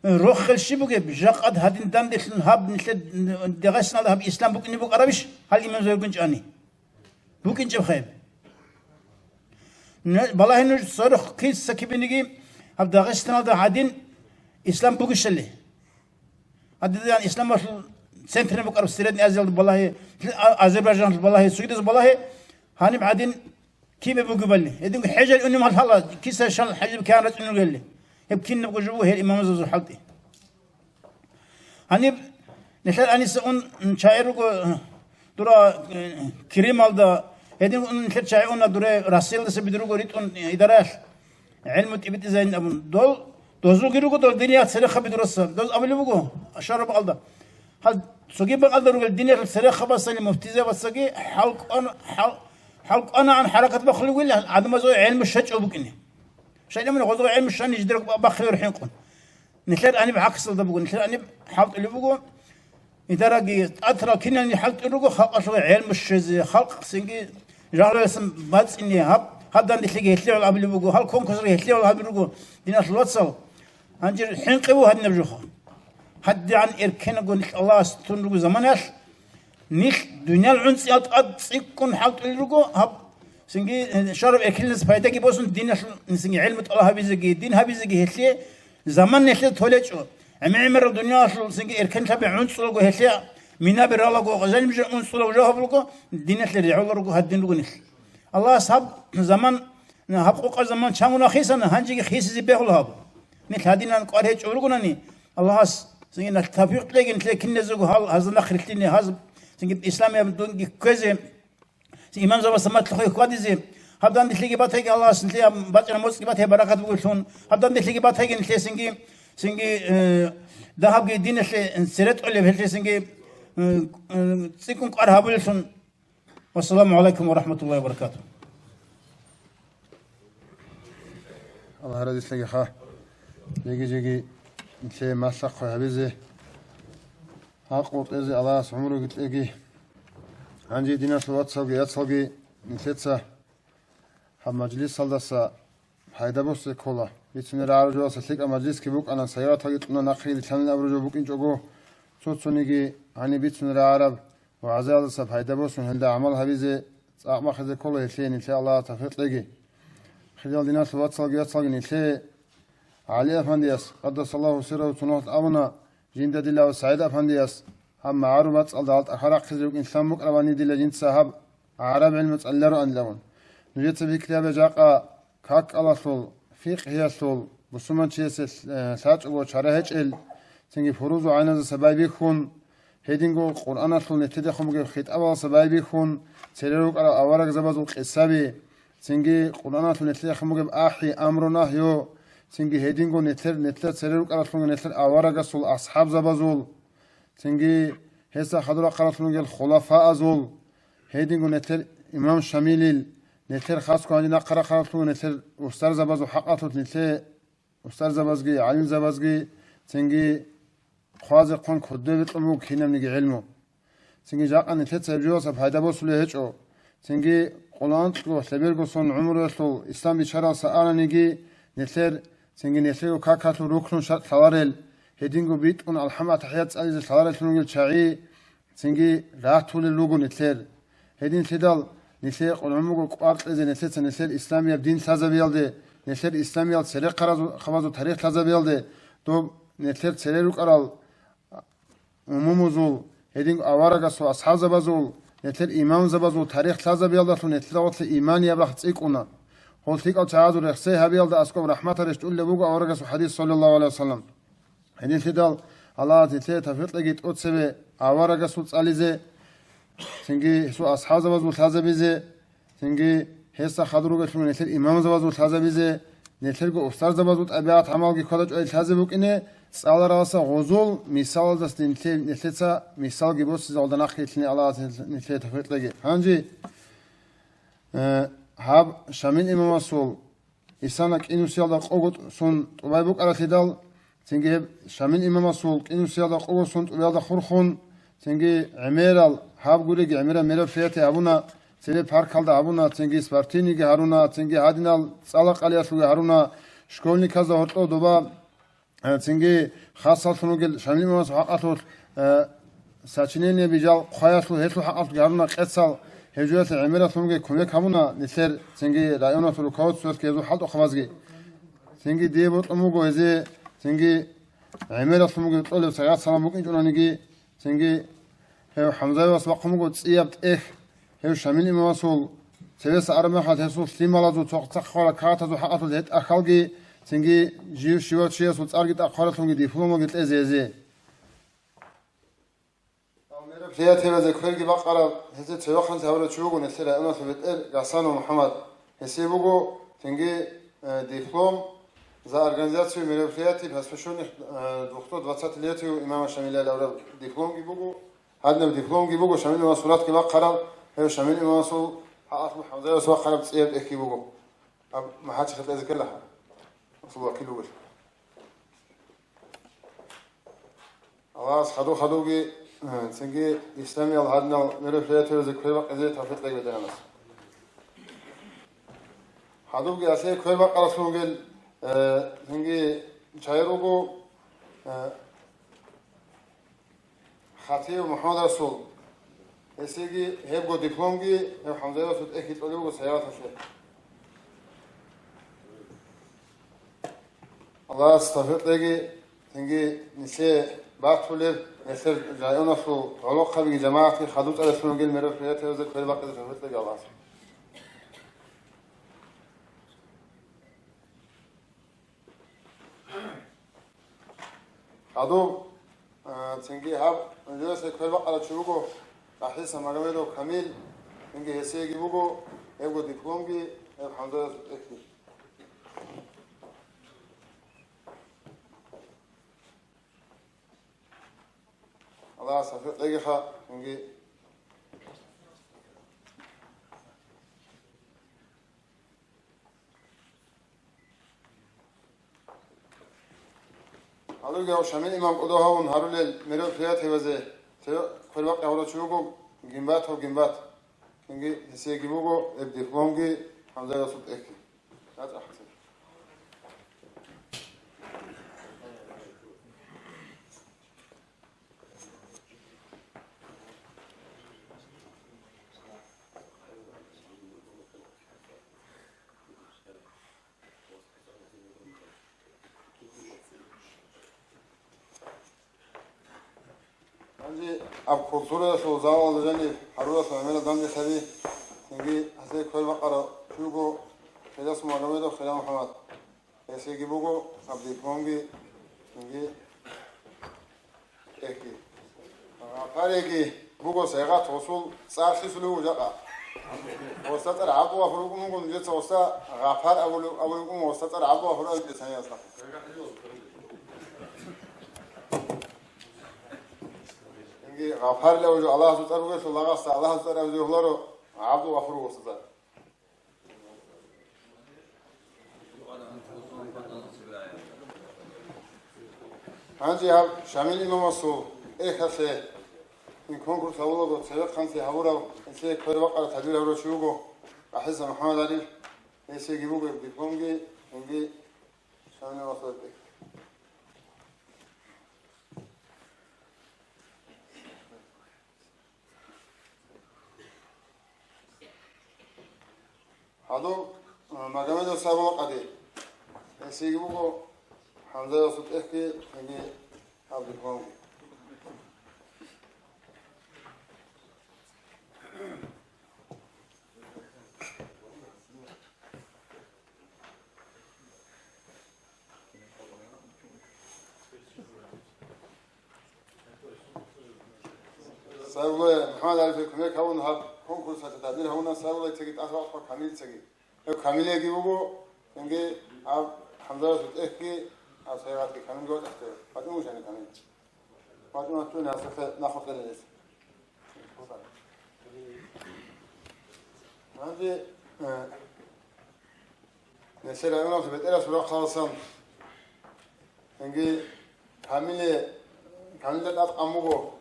рохел щиб бугеб, жакъад гьадин данделъун гьаб нилъер Дагъистаналда гьаб ислам букӀине букӀарабищ, гьал имамзабигун чӀани? БукӀинчӀебха гьеб. Балагье нуж, церехъ киса кибиниги гьаб Дагъистаналда гьадин ислам бугищали. Гьадин исламалъул центрин букӀараб Средняя Азиялда балагье, А-, Азербайджаналъул балагье, цогидаз балагье, гьаниб гьадин кибе бугебали. Гьединго хӀежал унеб гьалъала, киса шал хӀежиб кигӀан рачӀунел ругели. Гьеб кинабго жо буго гьел имамзабазул хӀалтӀи. Гьаниб нилъер гьаниса ун чагӀи руго, дура, э, Крималда, гьедин ун нилъер чагӀи уна дуре Россиялдаса бидур руго ритӀун, э, идараялъ, гӀелму тӀибитӀизайин абун. Дол, дозулги руго дол диниял церехъаби дураса. Доз абулеб буго, шараб алда. Гьал цоги бакӀалда ругел диниял церехъабасали муфтизабацаги хӀалкӀван-, хӀал-, хӀалкӀванагӀан хӀаракат бахъулев вугилан, гӀадамазул гӀелму щачӀул букӀине. ШайтӀамани гъозго гӀелму щани жидер бахъизе хӀинкъун. Нилъер гьаниб гӀаксалда буго, нилъер гьаниб хӀалтӀулеб буго. Идараги тӀатарал кинални хӀалтӀул руго халкъалъул гӀелму щвезе, халкъ цинги жагьлуялдасан бацӀцӀине, гьаб, гьаб данделъиги гьелъие гьал абулеб буго, гьал конкурсги гьелъие гьал абулеб буго, диналъул вацал. Гьанже хӀинкъи буго гьадинаб жоха. ГьадигӀан эркенабго нилъ Аллагьас тун руго заманаялъ, нилъ дуниял гӀунцӀиял тӀад цӀикӀкӀун хӀалтӀулел руго, гьаб цинги, э, щвараб эркенлъиялъ пайдаги босун, диналъул цинги гӀелму тӀалаб гьабизеги, дин гьабизеги гьелъие заман нилъеда толечӀо. ГӀемер-гӀемерал дуниялалъул цинги эркенлъаби гӀунцӀулаго гьелъие, минаби ралаго, жаниб жо гӀунцӀулаго жо гьабулаго, диналъе регӀуларуго гьадин руго нилъ. Аллагьас гьаб заман, гьаб къокъаб заман чангун хисана, гьанжеги хисизе бегьула гьаб. Нилъ гьадинан кӀвар гьечӀо ругонани, Аллагьас цинги нилъ тавфикъ кьеги, нилъее киназего гьал гьазда нахъ рилълъине, гьаз цинги исламияб дунги кквезе, имамзабаз саматлъухъе хьвадизе, гьаб данделъиги батайги Аллагьас нилъее гьаб бачӀараб моцӀги батай баракат бугелъун, гьаб данделъиги батайги нилъее цинги, цинги, э, дагьабги диналъе цере тӀолеб гьелъие цинги, э, э, цӀикӀкӀун кӀвар гьабулелъун. Вассаламу гӀалайкум ва рахӀматуллагьи ва баракатугь. Аллагь разилъагиха. Жеги-жеги нилъее малъа-хъвай гьабизе, гьакъ букӀине Аллагьас гӀумруги кьеги. Гьанже диналъул вацалги яцалги нилъеца гьаб мажлисалдаса пайда босе ккола. Бицунел рагӀараб жоялдаса лъикӀаб мажлисги букӀана, сайраталги кьуна, нахъеги рилълъанин абураб жо букӀинчӀого, цо-цониги гьаниб бицунел рагӀараб вагӀзаялдаса пайда босун, гьелда гӀамал гьабизе цӀакъ бахъизе ккола гьелъие, нилъее Аллагьас тавфикъ кьеги. Хириял диналъул вацалги яцалги, нилъее ГӀали-афандияс, къаддасаллагьу сиррагьу, цо нухалъ абуна, жинда дила ва СагӀид-афандияс гьаб магӀарул бацӀцӀалда гьал тӀахьал рахъизе рукӀин лъан букӀарабани, дила жинца гьаб гӀараб гӀилму цӀалилароанилан. Нужеца бикьи гьабе, жакъа какалъул, фикъгьиялъул, бусурманчиясе лъ-, э, лъачӀого чара гьечӀел, цинги фурузул гӀайназаса байбихьун, гьединго Къуръаналъул нилъедехун бугеб хитӀабалдаса байбихьун, цере рукӀарал аварагзабазул къисаби, цинги Къуръаналъул нилъедехун бугеб ахӀи, амру, нагью, цинги гьединго нилъер, нилъер цере рукӀаралъунги нилъер аварагасул, асхӀабзабазул, цинги гьесда хадур рахъаралъун ругел хулафаазул, гьединго нилъер имам Шамилил, нилъер хасго гьанже нахъа рахъаралъун нилъер устарзабазул хӀакъалъулъ нилъее устарзабазги, гӀалимзабазги, цинги хъвазе хъван кодобе кьун буго кинабниги гӀилму. Цинги жакъа нилъеца гьеб жоялдаса пайда босулеб гьечӀо. Цинги къоло анкьго лъеберго сон гӀумруялъул ислам биччараялдаса ананиги, нилъер, цинги нилъерго какалъул рукнун шартӀ лъаларел, гьединго битӀун алхӀам-атахӀият цӀализе лъалареллъун ругел чагӀи, цинги ратулел руго нилъер. Гьединлъидал нилъее къулгӀун буго кӀвар кьезе нилъеца нилъер исламияб дин лъазабиялде, нилъер исламиял церехъабазул тарих лъазабиялде, доб нилъер цере рукӀарал умумузул, гьедин аварагасул асхӀабзабазул, нилъер имамзабазул тарих лъазабиялдалъун нилъер гъорлъе иманияб рахъ цӀикӀкӀуна. Гьел лъикӀал чагӀазул рехсей гьабиялда аскӀоб рахматал рещтӀулеб буго аварагасул хӀадис, саллаллагьу гӀалайгьи вассалам. Гьединлъидал Аллагьас нилъее тавфикъ кьеги тӀоцебе аварагасул цӀализе, цинги гьесул асхӀабзабазул лъазабизе, цинги гьесда хадур ругелъул нилъер имамзабазул лъазабизе, нилъерго устарзабазул тӀабигӀат-гӀамалги кодачӀвай лъазе букӀине, цӀаларалдаса гъозул мисалалдаса нилъе-, нилъеца мисалги босизе гьелда нахъе илълъине Аллагьас нилъ-, нилъее тавфикъ кьеги. Гьанже, э, гьаб Шамил имамасул Исана кӀинусиялда къого т-, сон тӀубай букӀаралъидал, цинги гьеб Шамил имамасул кӀинусиялда къого сон тӀубиялда хурхун, цинги гӀемерал, гьаб гуриги гӀемерал мероприятие гьабуна, цебе паркалда гьабуна, цинги спортивныйги гьаруна, цинги гьадинал цӀалакъалиялъулги гьаруна, школьниказда гьоркьов доба, э, цинги хасаллъун ругел Шамил имамасул хӀакъалъулъ, э, сочинение бижал хъваялъул, гьелъул хӀакъалъулъги гьаруна къецал, гьеб жоялъе гӀемераллъун ругел кумек гьабуна нилъер, цинги районалъул руководствоялъги гьезул хӀалтӀухъабазги. Цинги дие бокьун буго гьезие, цинги гӀемераллъун буго кьолеб сагӀат-салам букӀинчӀунаниги, цинги гьев ХӀамзаевас бахъун буго цӀияб тӀехь, гьев Шамил имамасул цевеса араб мехалъ гьесул лъималазул цо цахъ хварал кагъатазул хӀакъалъулъ гьетӀахьалги, цинги жив щивав чиясул цӀарги тӀад хъваралъунги дипломалги кьезе гьезие. Мероприятиялазе кверги бакъараб, гьезие цевехъанлъи гьабурав чи вуго нилъер районалъул бетӀер Гасанов МухӀаммад. Гьесие буго цинги, э, диплом за организацию мероприятий, посвящённых, э, двухсот двадцати летию имама Шамилия абураб дипломги буго. Гьадинаб дипломги буго, Шамил имамасул суратги бахъараб, гьев Шамил имамасул хӀакъалъулъ ХӀамзаевас бахъараб цӀияб тӀехьги буго. Аб МахӀачи хетӀезе ккела гьаб. Расул вакил вугелъул. Аллагьас хадув-хадувги, э, цинги исламиял гьадинал мероприятиялазе квербакъизе тавфикъ кьеги, бетӀергьанас. Хадубги гьалъе квербакъаралъун ругел, э, цинги чагӀи руго, э, Хатиев МухӀаммад Расул. Гьесиеги гьебго дипломги гьев ХӀамзаевасул тӀехьги кьолеб буго сайраталъе. Аллагьас тавфикъ кьеги, цинги нилъее батулеб, нилъер районалъул гӀолохъабиги жамагӀатги хадуб цӀалалъун ругел мероприятиялазе квербакъизе тавфикъ кьеги Аллагьас. Хадуб, а, цинги гьаб гьесие квербакъарав чи вуго, ГӀиса Магомедов Камил, цинги гьесиеги буго гьебго дипломги, гьеб ХӀамзаевасул тӀехьги. Аллагьас тавфикъ кьегиха, цинги Гьалуги гьав Шамил имам кӀодо гьавун гьарулел мероприятиялазе цеве квербакъи гьавурав чи вуго Гимбатов Гимбат. Цинги гьесиеги буго гьеб дипломги ХӀамзаевасул тӀехьги. ЯцӀа хӀасил. Аб культураялъул залалда жаниб гьаруралъул гӀемерал данделъаби, цинги гьасие квербакъарав чи вуго Хириясул Магомедов Хириял МухӀаммад. Гьесиеги буго аб дипломги, цинги тӀехьги. Гъапариги буго Сайгъат, гъосул цӀар лъисулев вуго жакъа. Гъосда цӀар ГӀабдулгъафур вукӀун вуго, нужеца гъосда Гъапар абулев, абулев вукӀун, гъосда цӀар ГӀабдулгъафур абизе цайясда. Цинги Гъапарилан вуго Аллагьасул цӀар бугелъул, лагъасда Аллагьасул цӀар абизе вугьуларо ГӀабдулгъафур гъосда цӀар. Гьанже гьаб Шамил имамасул тӀехьалъе ин конкурс гьабулаго цевехъанлъи гьабурав, гьесие квербакъараб тадбир гьабурав чи вуго ГӀахӀиса МухӀаммад-ГӀали. Гьесиеги буго дипломги, цинги Шамил имамасул тӀехь. Гьадур, э, Магомедов Сайбулла къади. Гьесиеги буго ХӀамзаевасул тӀехьги, цинги гьаб дипломги. Сайбулла МухӀаммад-ГӀалица кумек гьабун, гьаб конкурсалъе тадбир гьабуна Сайбуллацаги ТӀахьалхъа Камилицаги. Гьев Камилиеги вуго, цинги гьаб ХӀамзаевасул тӀехьги, гьаб Сайгъатги. Камилги вачӀарав, ПатӀимат вугони Камил. ПатӀимат вугони гьасухъе нахъе кьела гьес. Гьанже, э, нилъер районалъул бетӀерасул рахъалдасан, цинги Камилие, Камилда тӀадкъан буго,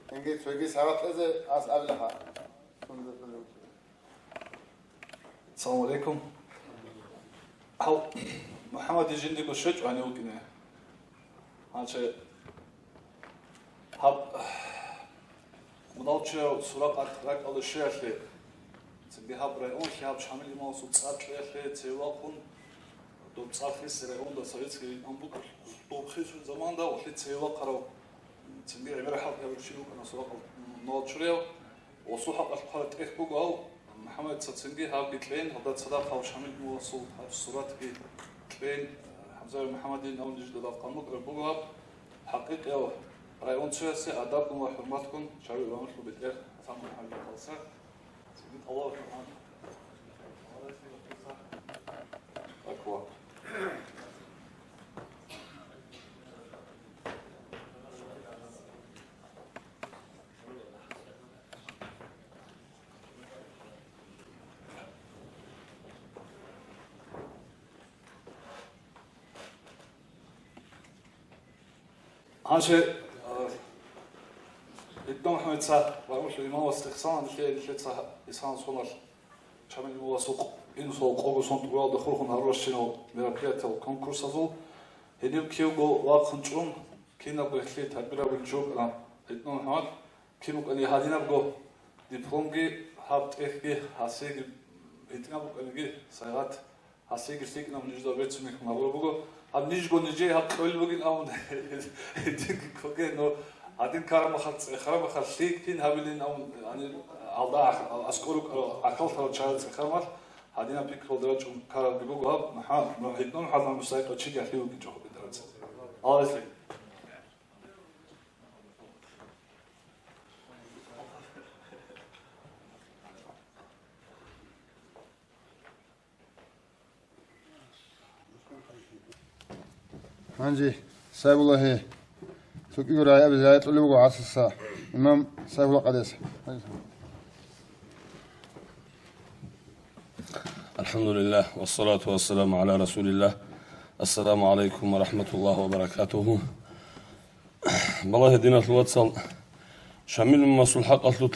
цинги цоги Сайгъат кьезе, гьас абилаха. Салам гӀалайкум. Гьав, МухӀаммадие жиндиего щвечӀо гьанив вукӀине. Гьанже гьаб мунагьал чияв Суракъат ракӀалде щвеялъе, цинги гьаб районалъе гьаб Шамил имамасул цӀар кьеялъе цеве вахъун, доб цӀар хисизе районда советский режим букӀараб, доб хисулеб заманда гьалъие цеве вахъарав, цинги гӀемер хӀалкъ гьабурав чи вукӀана Суракъат мунагьал чураяв. Гъосул хӀакъалъулъ хъвараб тӀехь буго гьав, МухӀаммадица цинги гьабги кьен, гьалда цадахъ гьав Шамил имамасул гьаб суратги кьен, ХӀамзаев МухӀаммадица нижеда тӀадкъан букӀараб буго гьаб хӀакъикъияв районцоясе адабгун ва хӀурматгун, чияр районалъул бетӀер ХӀасан МухӀаммадица. Цинги Аллагьу ТагӀала. Аква. Гьанже, э, ИтӀнов МухӀаммадица ва гьев имамас Ихсанас, нилъее, нилъеца Ихсанас соналъ Шамил имамасул къо-, инсул къого сон тӀубалда хурхун гьаруращинал мероприятиял, конкурсазул гьенив кивго вахъун чӀун, кинабго гьелъие тадбир гьабулев чи вукӀана ИтӀнов МухӀаммад. Кин букӀани гьадинабго дипломги, гьаб тӀехьги, гьасиеги, гьитӀинаб букӀаниги Сайгъат, гьасиеги лъикӀаб нижеда берцинлъун гьабураб буго. Гьаб нижго нижее гьаб кьолеб бугин абун гьединги ккоге, но гьадин ккараб мехалъ, цӀехараб мехалъ лъикӀ кин гьабилин абун, гьанир гьалда ах-, аскӀор рукӀарал, ахӀаллъарал чагӀаз цӀехараб мехалъ гьадинаб пикруялда рачӀун ккарабги буго гьаб. МухӀа-, МухӀа-, ИтӀнов МухӀаммад Мусаевича чиги гьалъие вукӀинчӀо хӀубитӀараб. Аллагьас лъикӀ. Гьанже Сайбуллагье цо кӀиго рагӀи абизе рагӀи кьолеб буго гӀасаса имам Сайбулла къадияс. الحمد لله والصلاة والسلام على رسول الله. السلام عليكم ورحمة الله وبركاته. Балагье, диналъул вацал, Шамил имамасул хӀакъалъулъ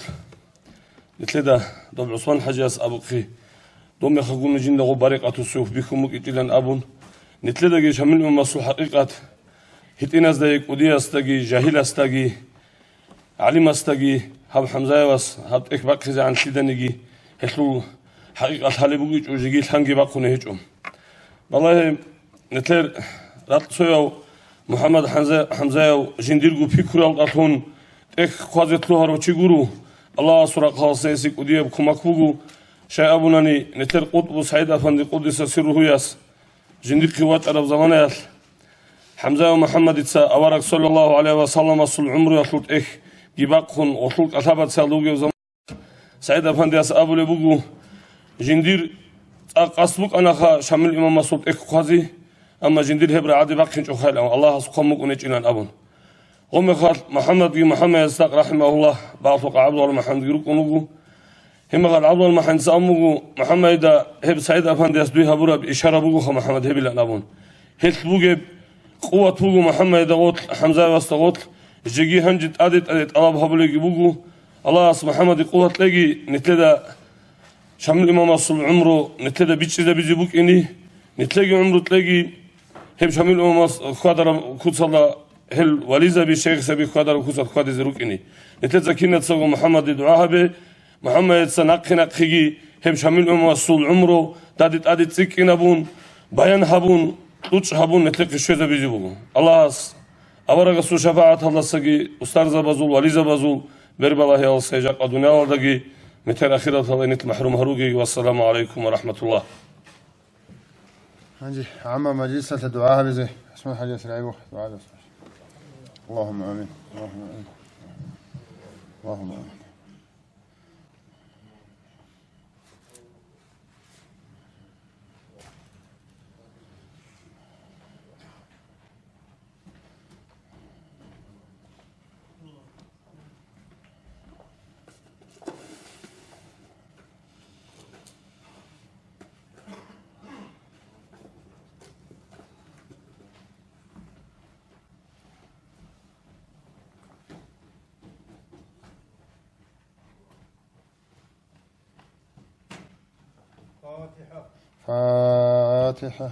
нилъеда доб ГӀусман-хӀажияс абухъе, доб мехалгун жинда гъоб барикъатусев бихьун букӀинчӀилан абун, нилъедаги Шамил имамасул хӀакъикъат гьитӀиназдаги, кӀудиясдаги, жагьиласдаги, гӀалимасдаги гьаб ХӀамзаевас гьаб тӀехь бахъизегӀан лъиданиги, гьелъул хӀакъикъат лъалеб бугичӀо, жеги лъанги бахъунеб гьечӀо. Балагье, нилъер ракьцояв МухӀаммад ХӀамза-, ХӀамзаев жиндирго пикруялдалъун тӀехь хъвазе лъугьарав чи гуро, Аллагьасул рахъалъ гьесие кӀудияб кумек буго, щай абунани, нилъер къутбу СагӀид-афанди къуддиса сирругьуяс жиндихъе вачӀараб заманаялъ, ХӀамза ва МухӀаммадица авараг саллаллагьу гӀалайгьи ва салламасул гӀумруялъул тӀехьги бахъун гъолъул кӀалъабацал вугев заман, СагӀид-афандияс абулеб буго, жиндир цӀакъ къасд букӀанаха Шамил имамасул тӀехь хъвазе, амма жиндир гьеб рагӀаде бахъинчӀохъайилан Аллагьас хъван букӀунечӀилан абун. Гъомехалъ МухӀаммадги МухӀаммадияс рахӀимагьуллагь, багьлъухъ ГӀабдуллагь МухӀаммадги рукӀун вуго. Гьебмехалъ ГӀабдуллагь МухӀаммадица абун буго, МухӀаммадида гьеб СагӀид-афандияс дуе гьабураб ишара бугоха, МухӀаммад, гьебилан абун. Гьелъ бугеб къуват буго МухӀаммадида гъорлъ, ХӀамзаевасда гъорлъ, жеги гьанже тӀаде-тӀаде тӀалаб гьабулебги буго. Аллагьас МухӀаммадие къуват кьеги, нилъеда Шамил имамасул гӀумру нилъеда бичӀчӀизабизе букӀине, нилъеги гӀумру кьеги, гьеб Шамил имамас хьвадараб куцалда гьел вализаби, шайихзаби хьвадараб куцалда хьвадизе рукӀине. Нилъеца кинацаго МухӀаммаде дугӀа гьабе, МухӀаммадица нахъе-нахъеги гьеб Шамил имамасул гӀумру тӀаде-тӀаде цӀикӀкӀинабун, баян гьабун, кьучӀ гьабун нилъехъе щвезабизе буго. Аллагьас аварагасул шапагӀаталдасаги, устарзабазул, вализабазул бербалагьиялдасаги жакъа дуниялалдаги, метер ахираталда нилъ махӀрум гьаруге. Вассаламу гӀалайкум ва рахӀматуллагь. Гьанже гӀамма мажлисалъе дугӀа гьабизе, ГӀусман ХӀажияс рагӀи бухъе дугӀа гьабизе. Аллагьумма амин. Аллагьумма амин. Аллагьумма амин. Фатиха.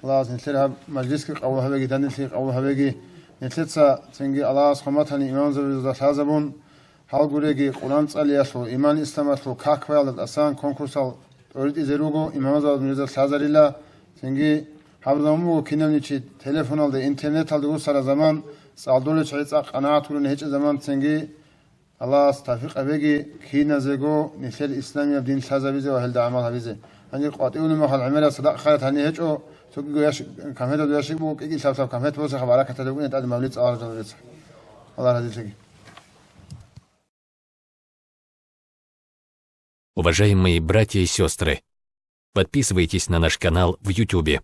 Аллагьас нилъер гьаб мажлисги къабул гьабеги, данделъи къабул гьабеги. Нилъеца цинги Аллагьас хӀурматалъе имамзабазда лъазабун, гьал гуреги Къуран цӀалиялъул, иман-исламалъул какбаялда тӀасан конкурсал тӀоритӀизе руго, имамзабаз нужеда лъазарила. Цинги гьаб заман буго, кинавниги чи телефоналде, интернеталде вуссараб заман, цӀалдолел чагӀи цӀакъ къанагӀат гьарун гьечӀеб заман, цинги Аллагьас тавфикъ гьабеги, киназего нилъер исламияб дин лъазабизе ва гьелда гӀамал гьабизе. Гьанже къватӀивулеб мехалъ гӀемерал садакъаялъ гьанир гьечӀо, цогиго ящ-, конфеталда ящик буго, кӀикӀи лъаб-лъаб конфет босеха, баракат гьабун букӀине тӀаде мавлид цӀаларал жавабеца. Аллагь разилъеги. Уважаемые братья и сестры, подписывайтесь на наш канал в Ютубе.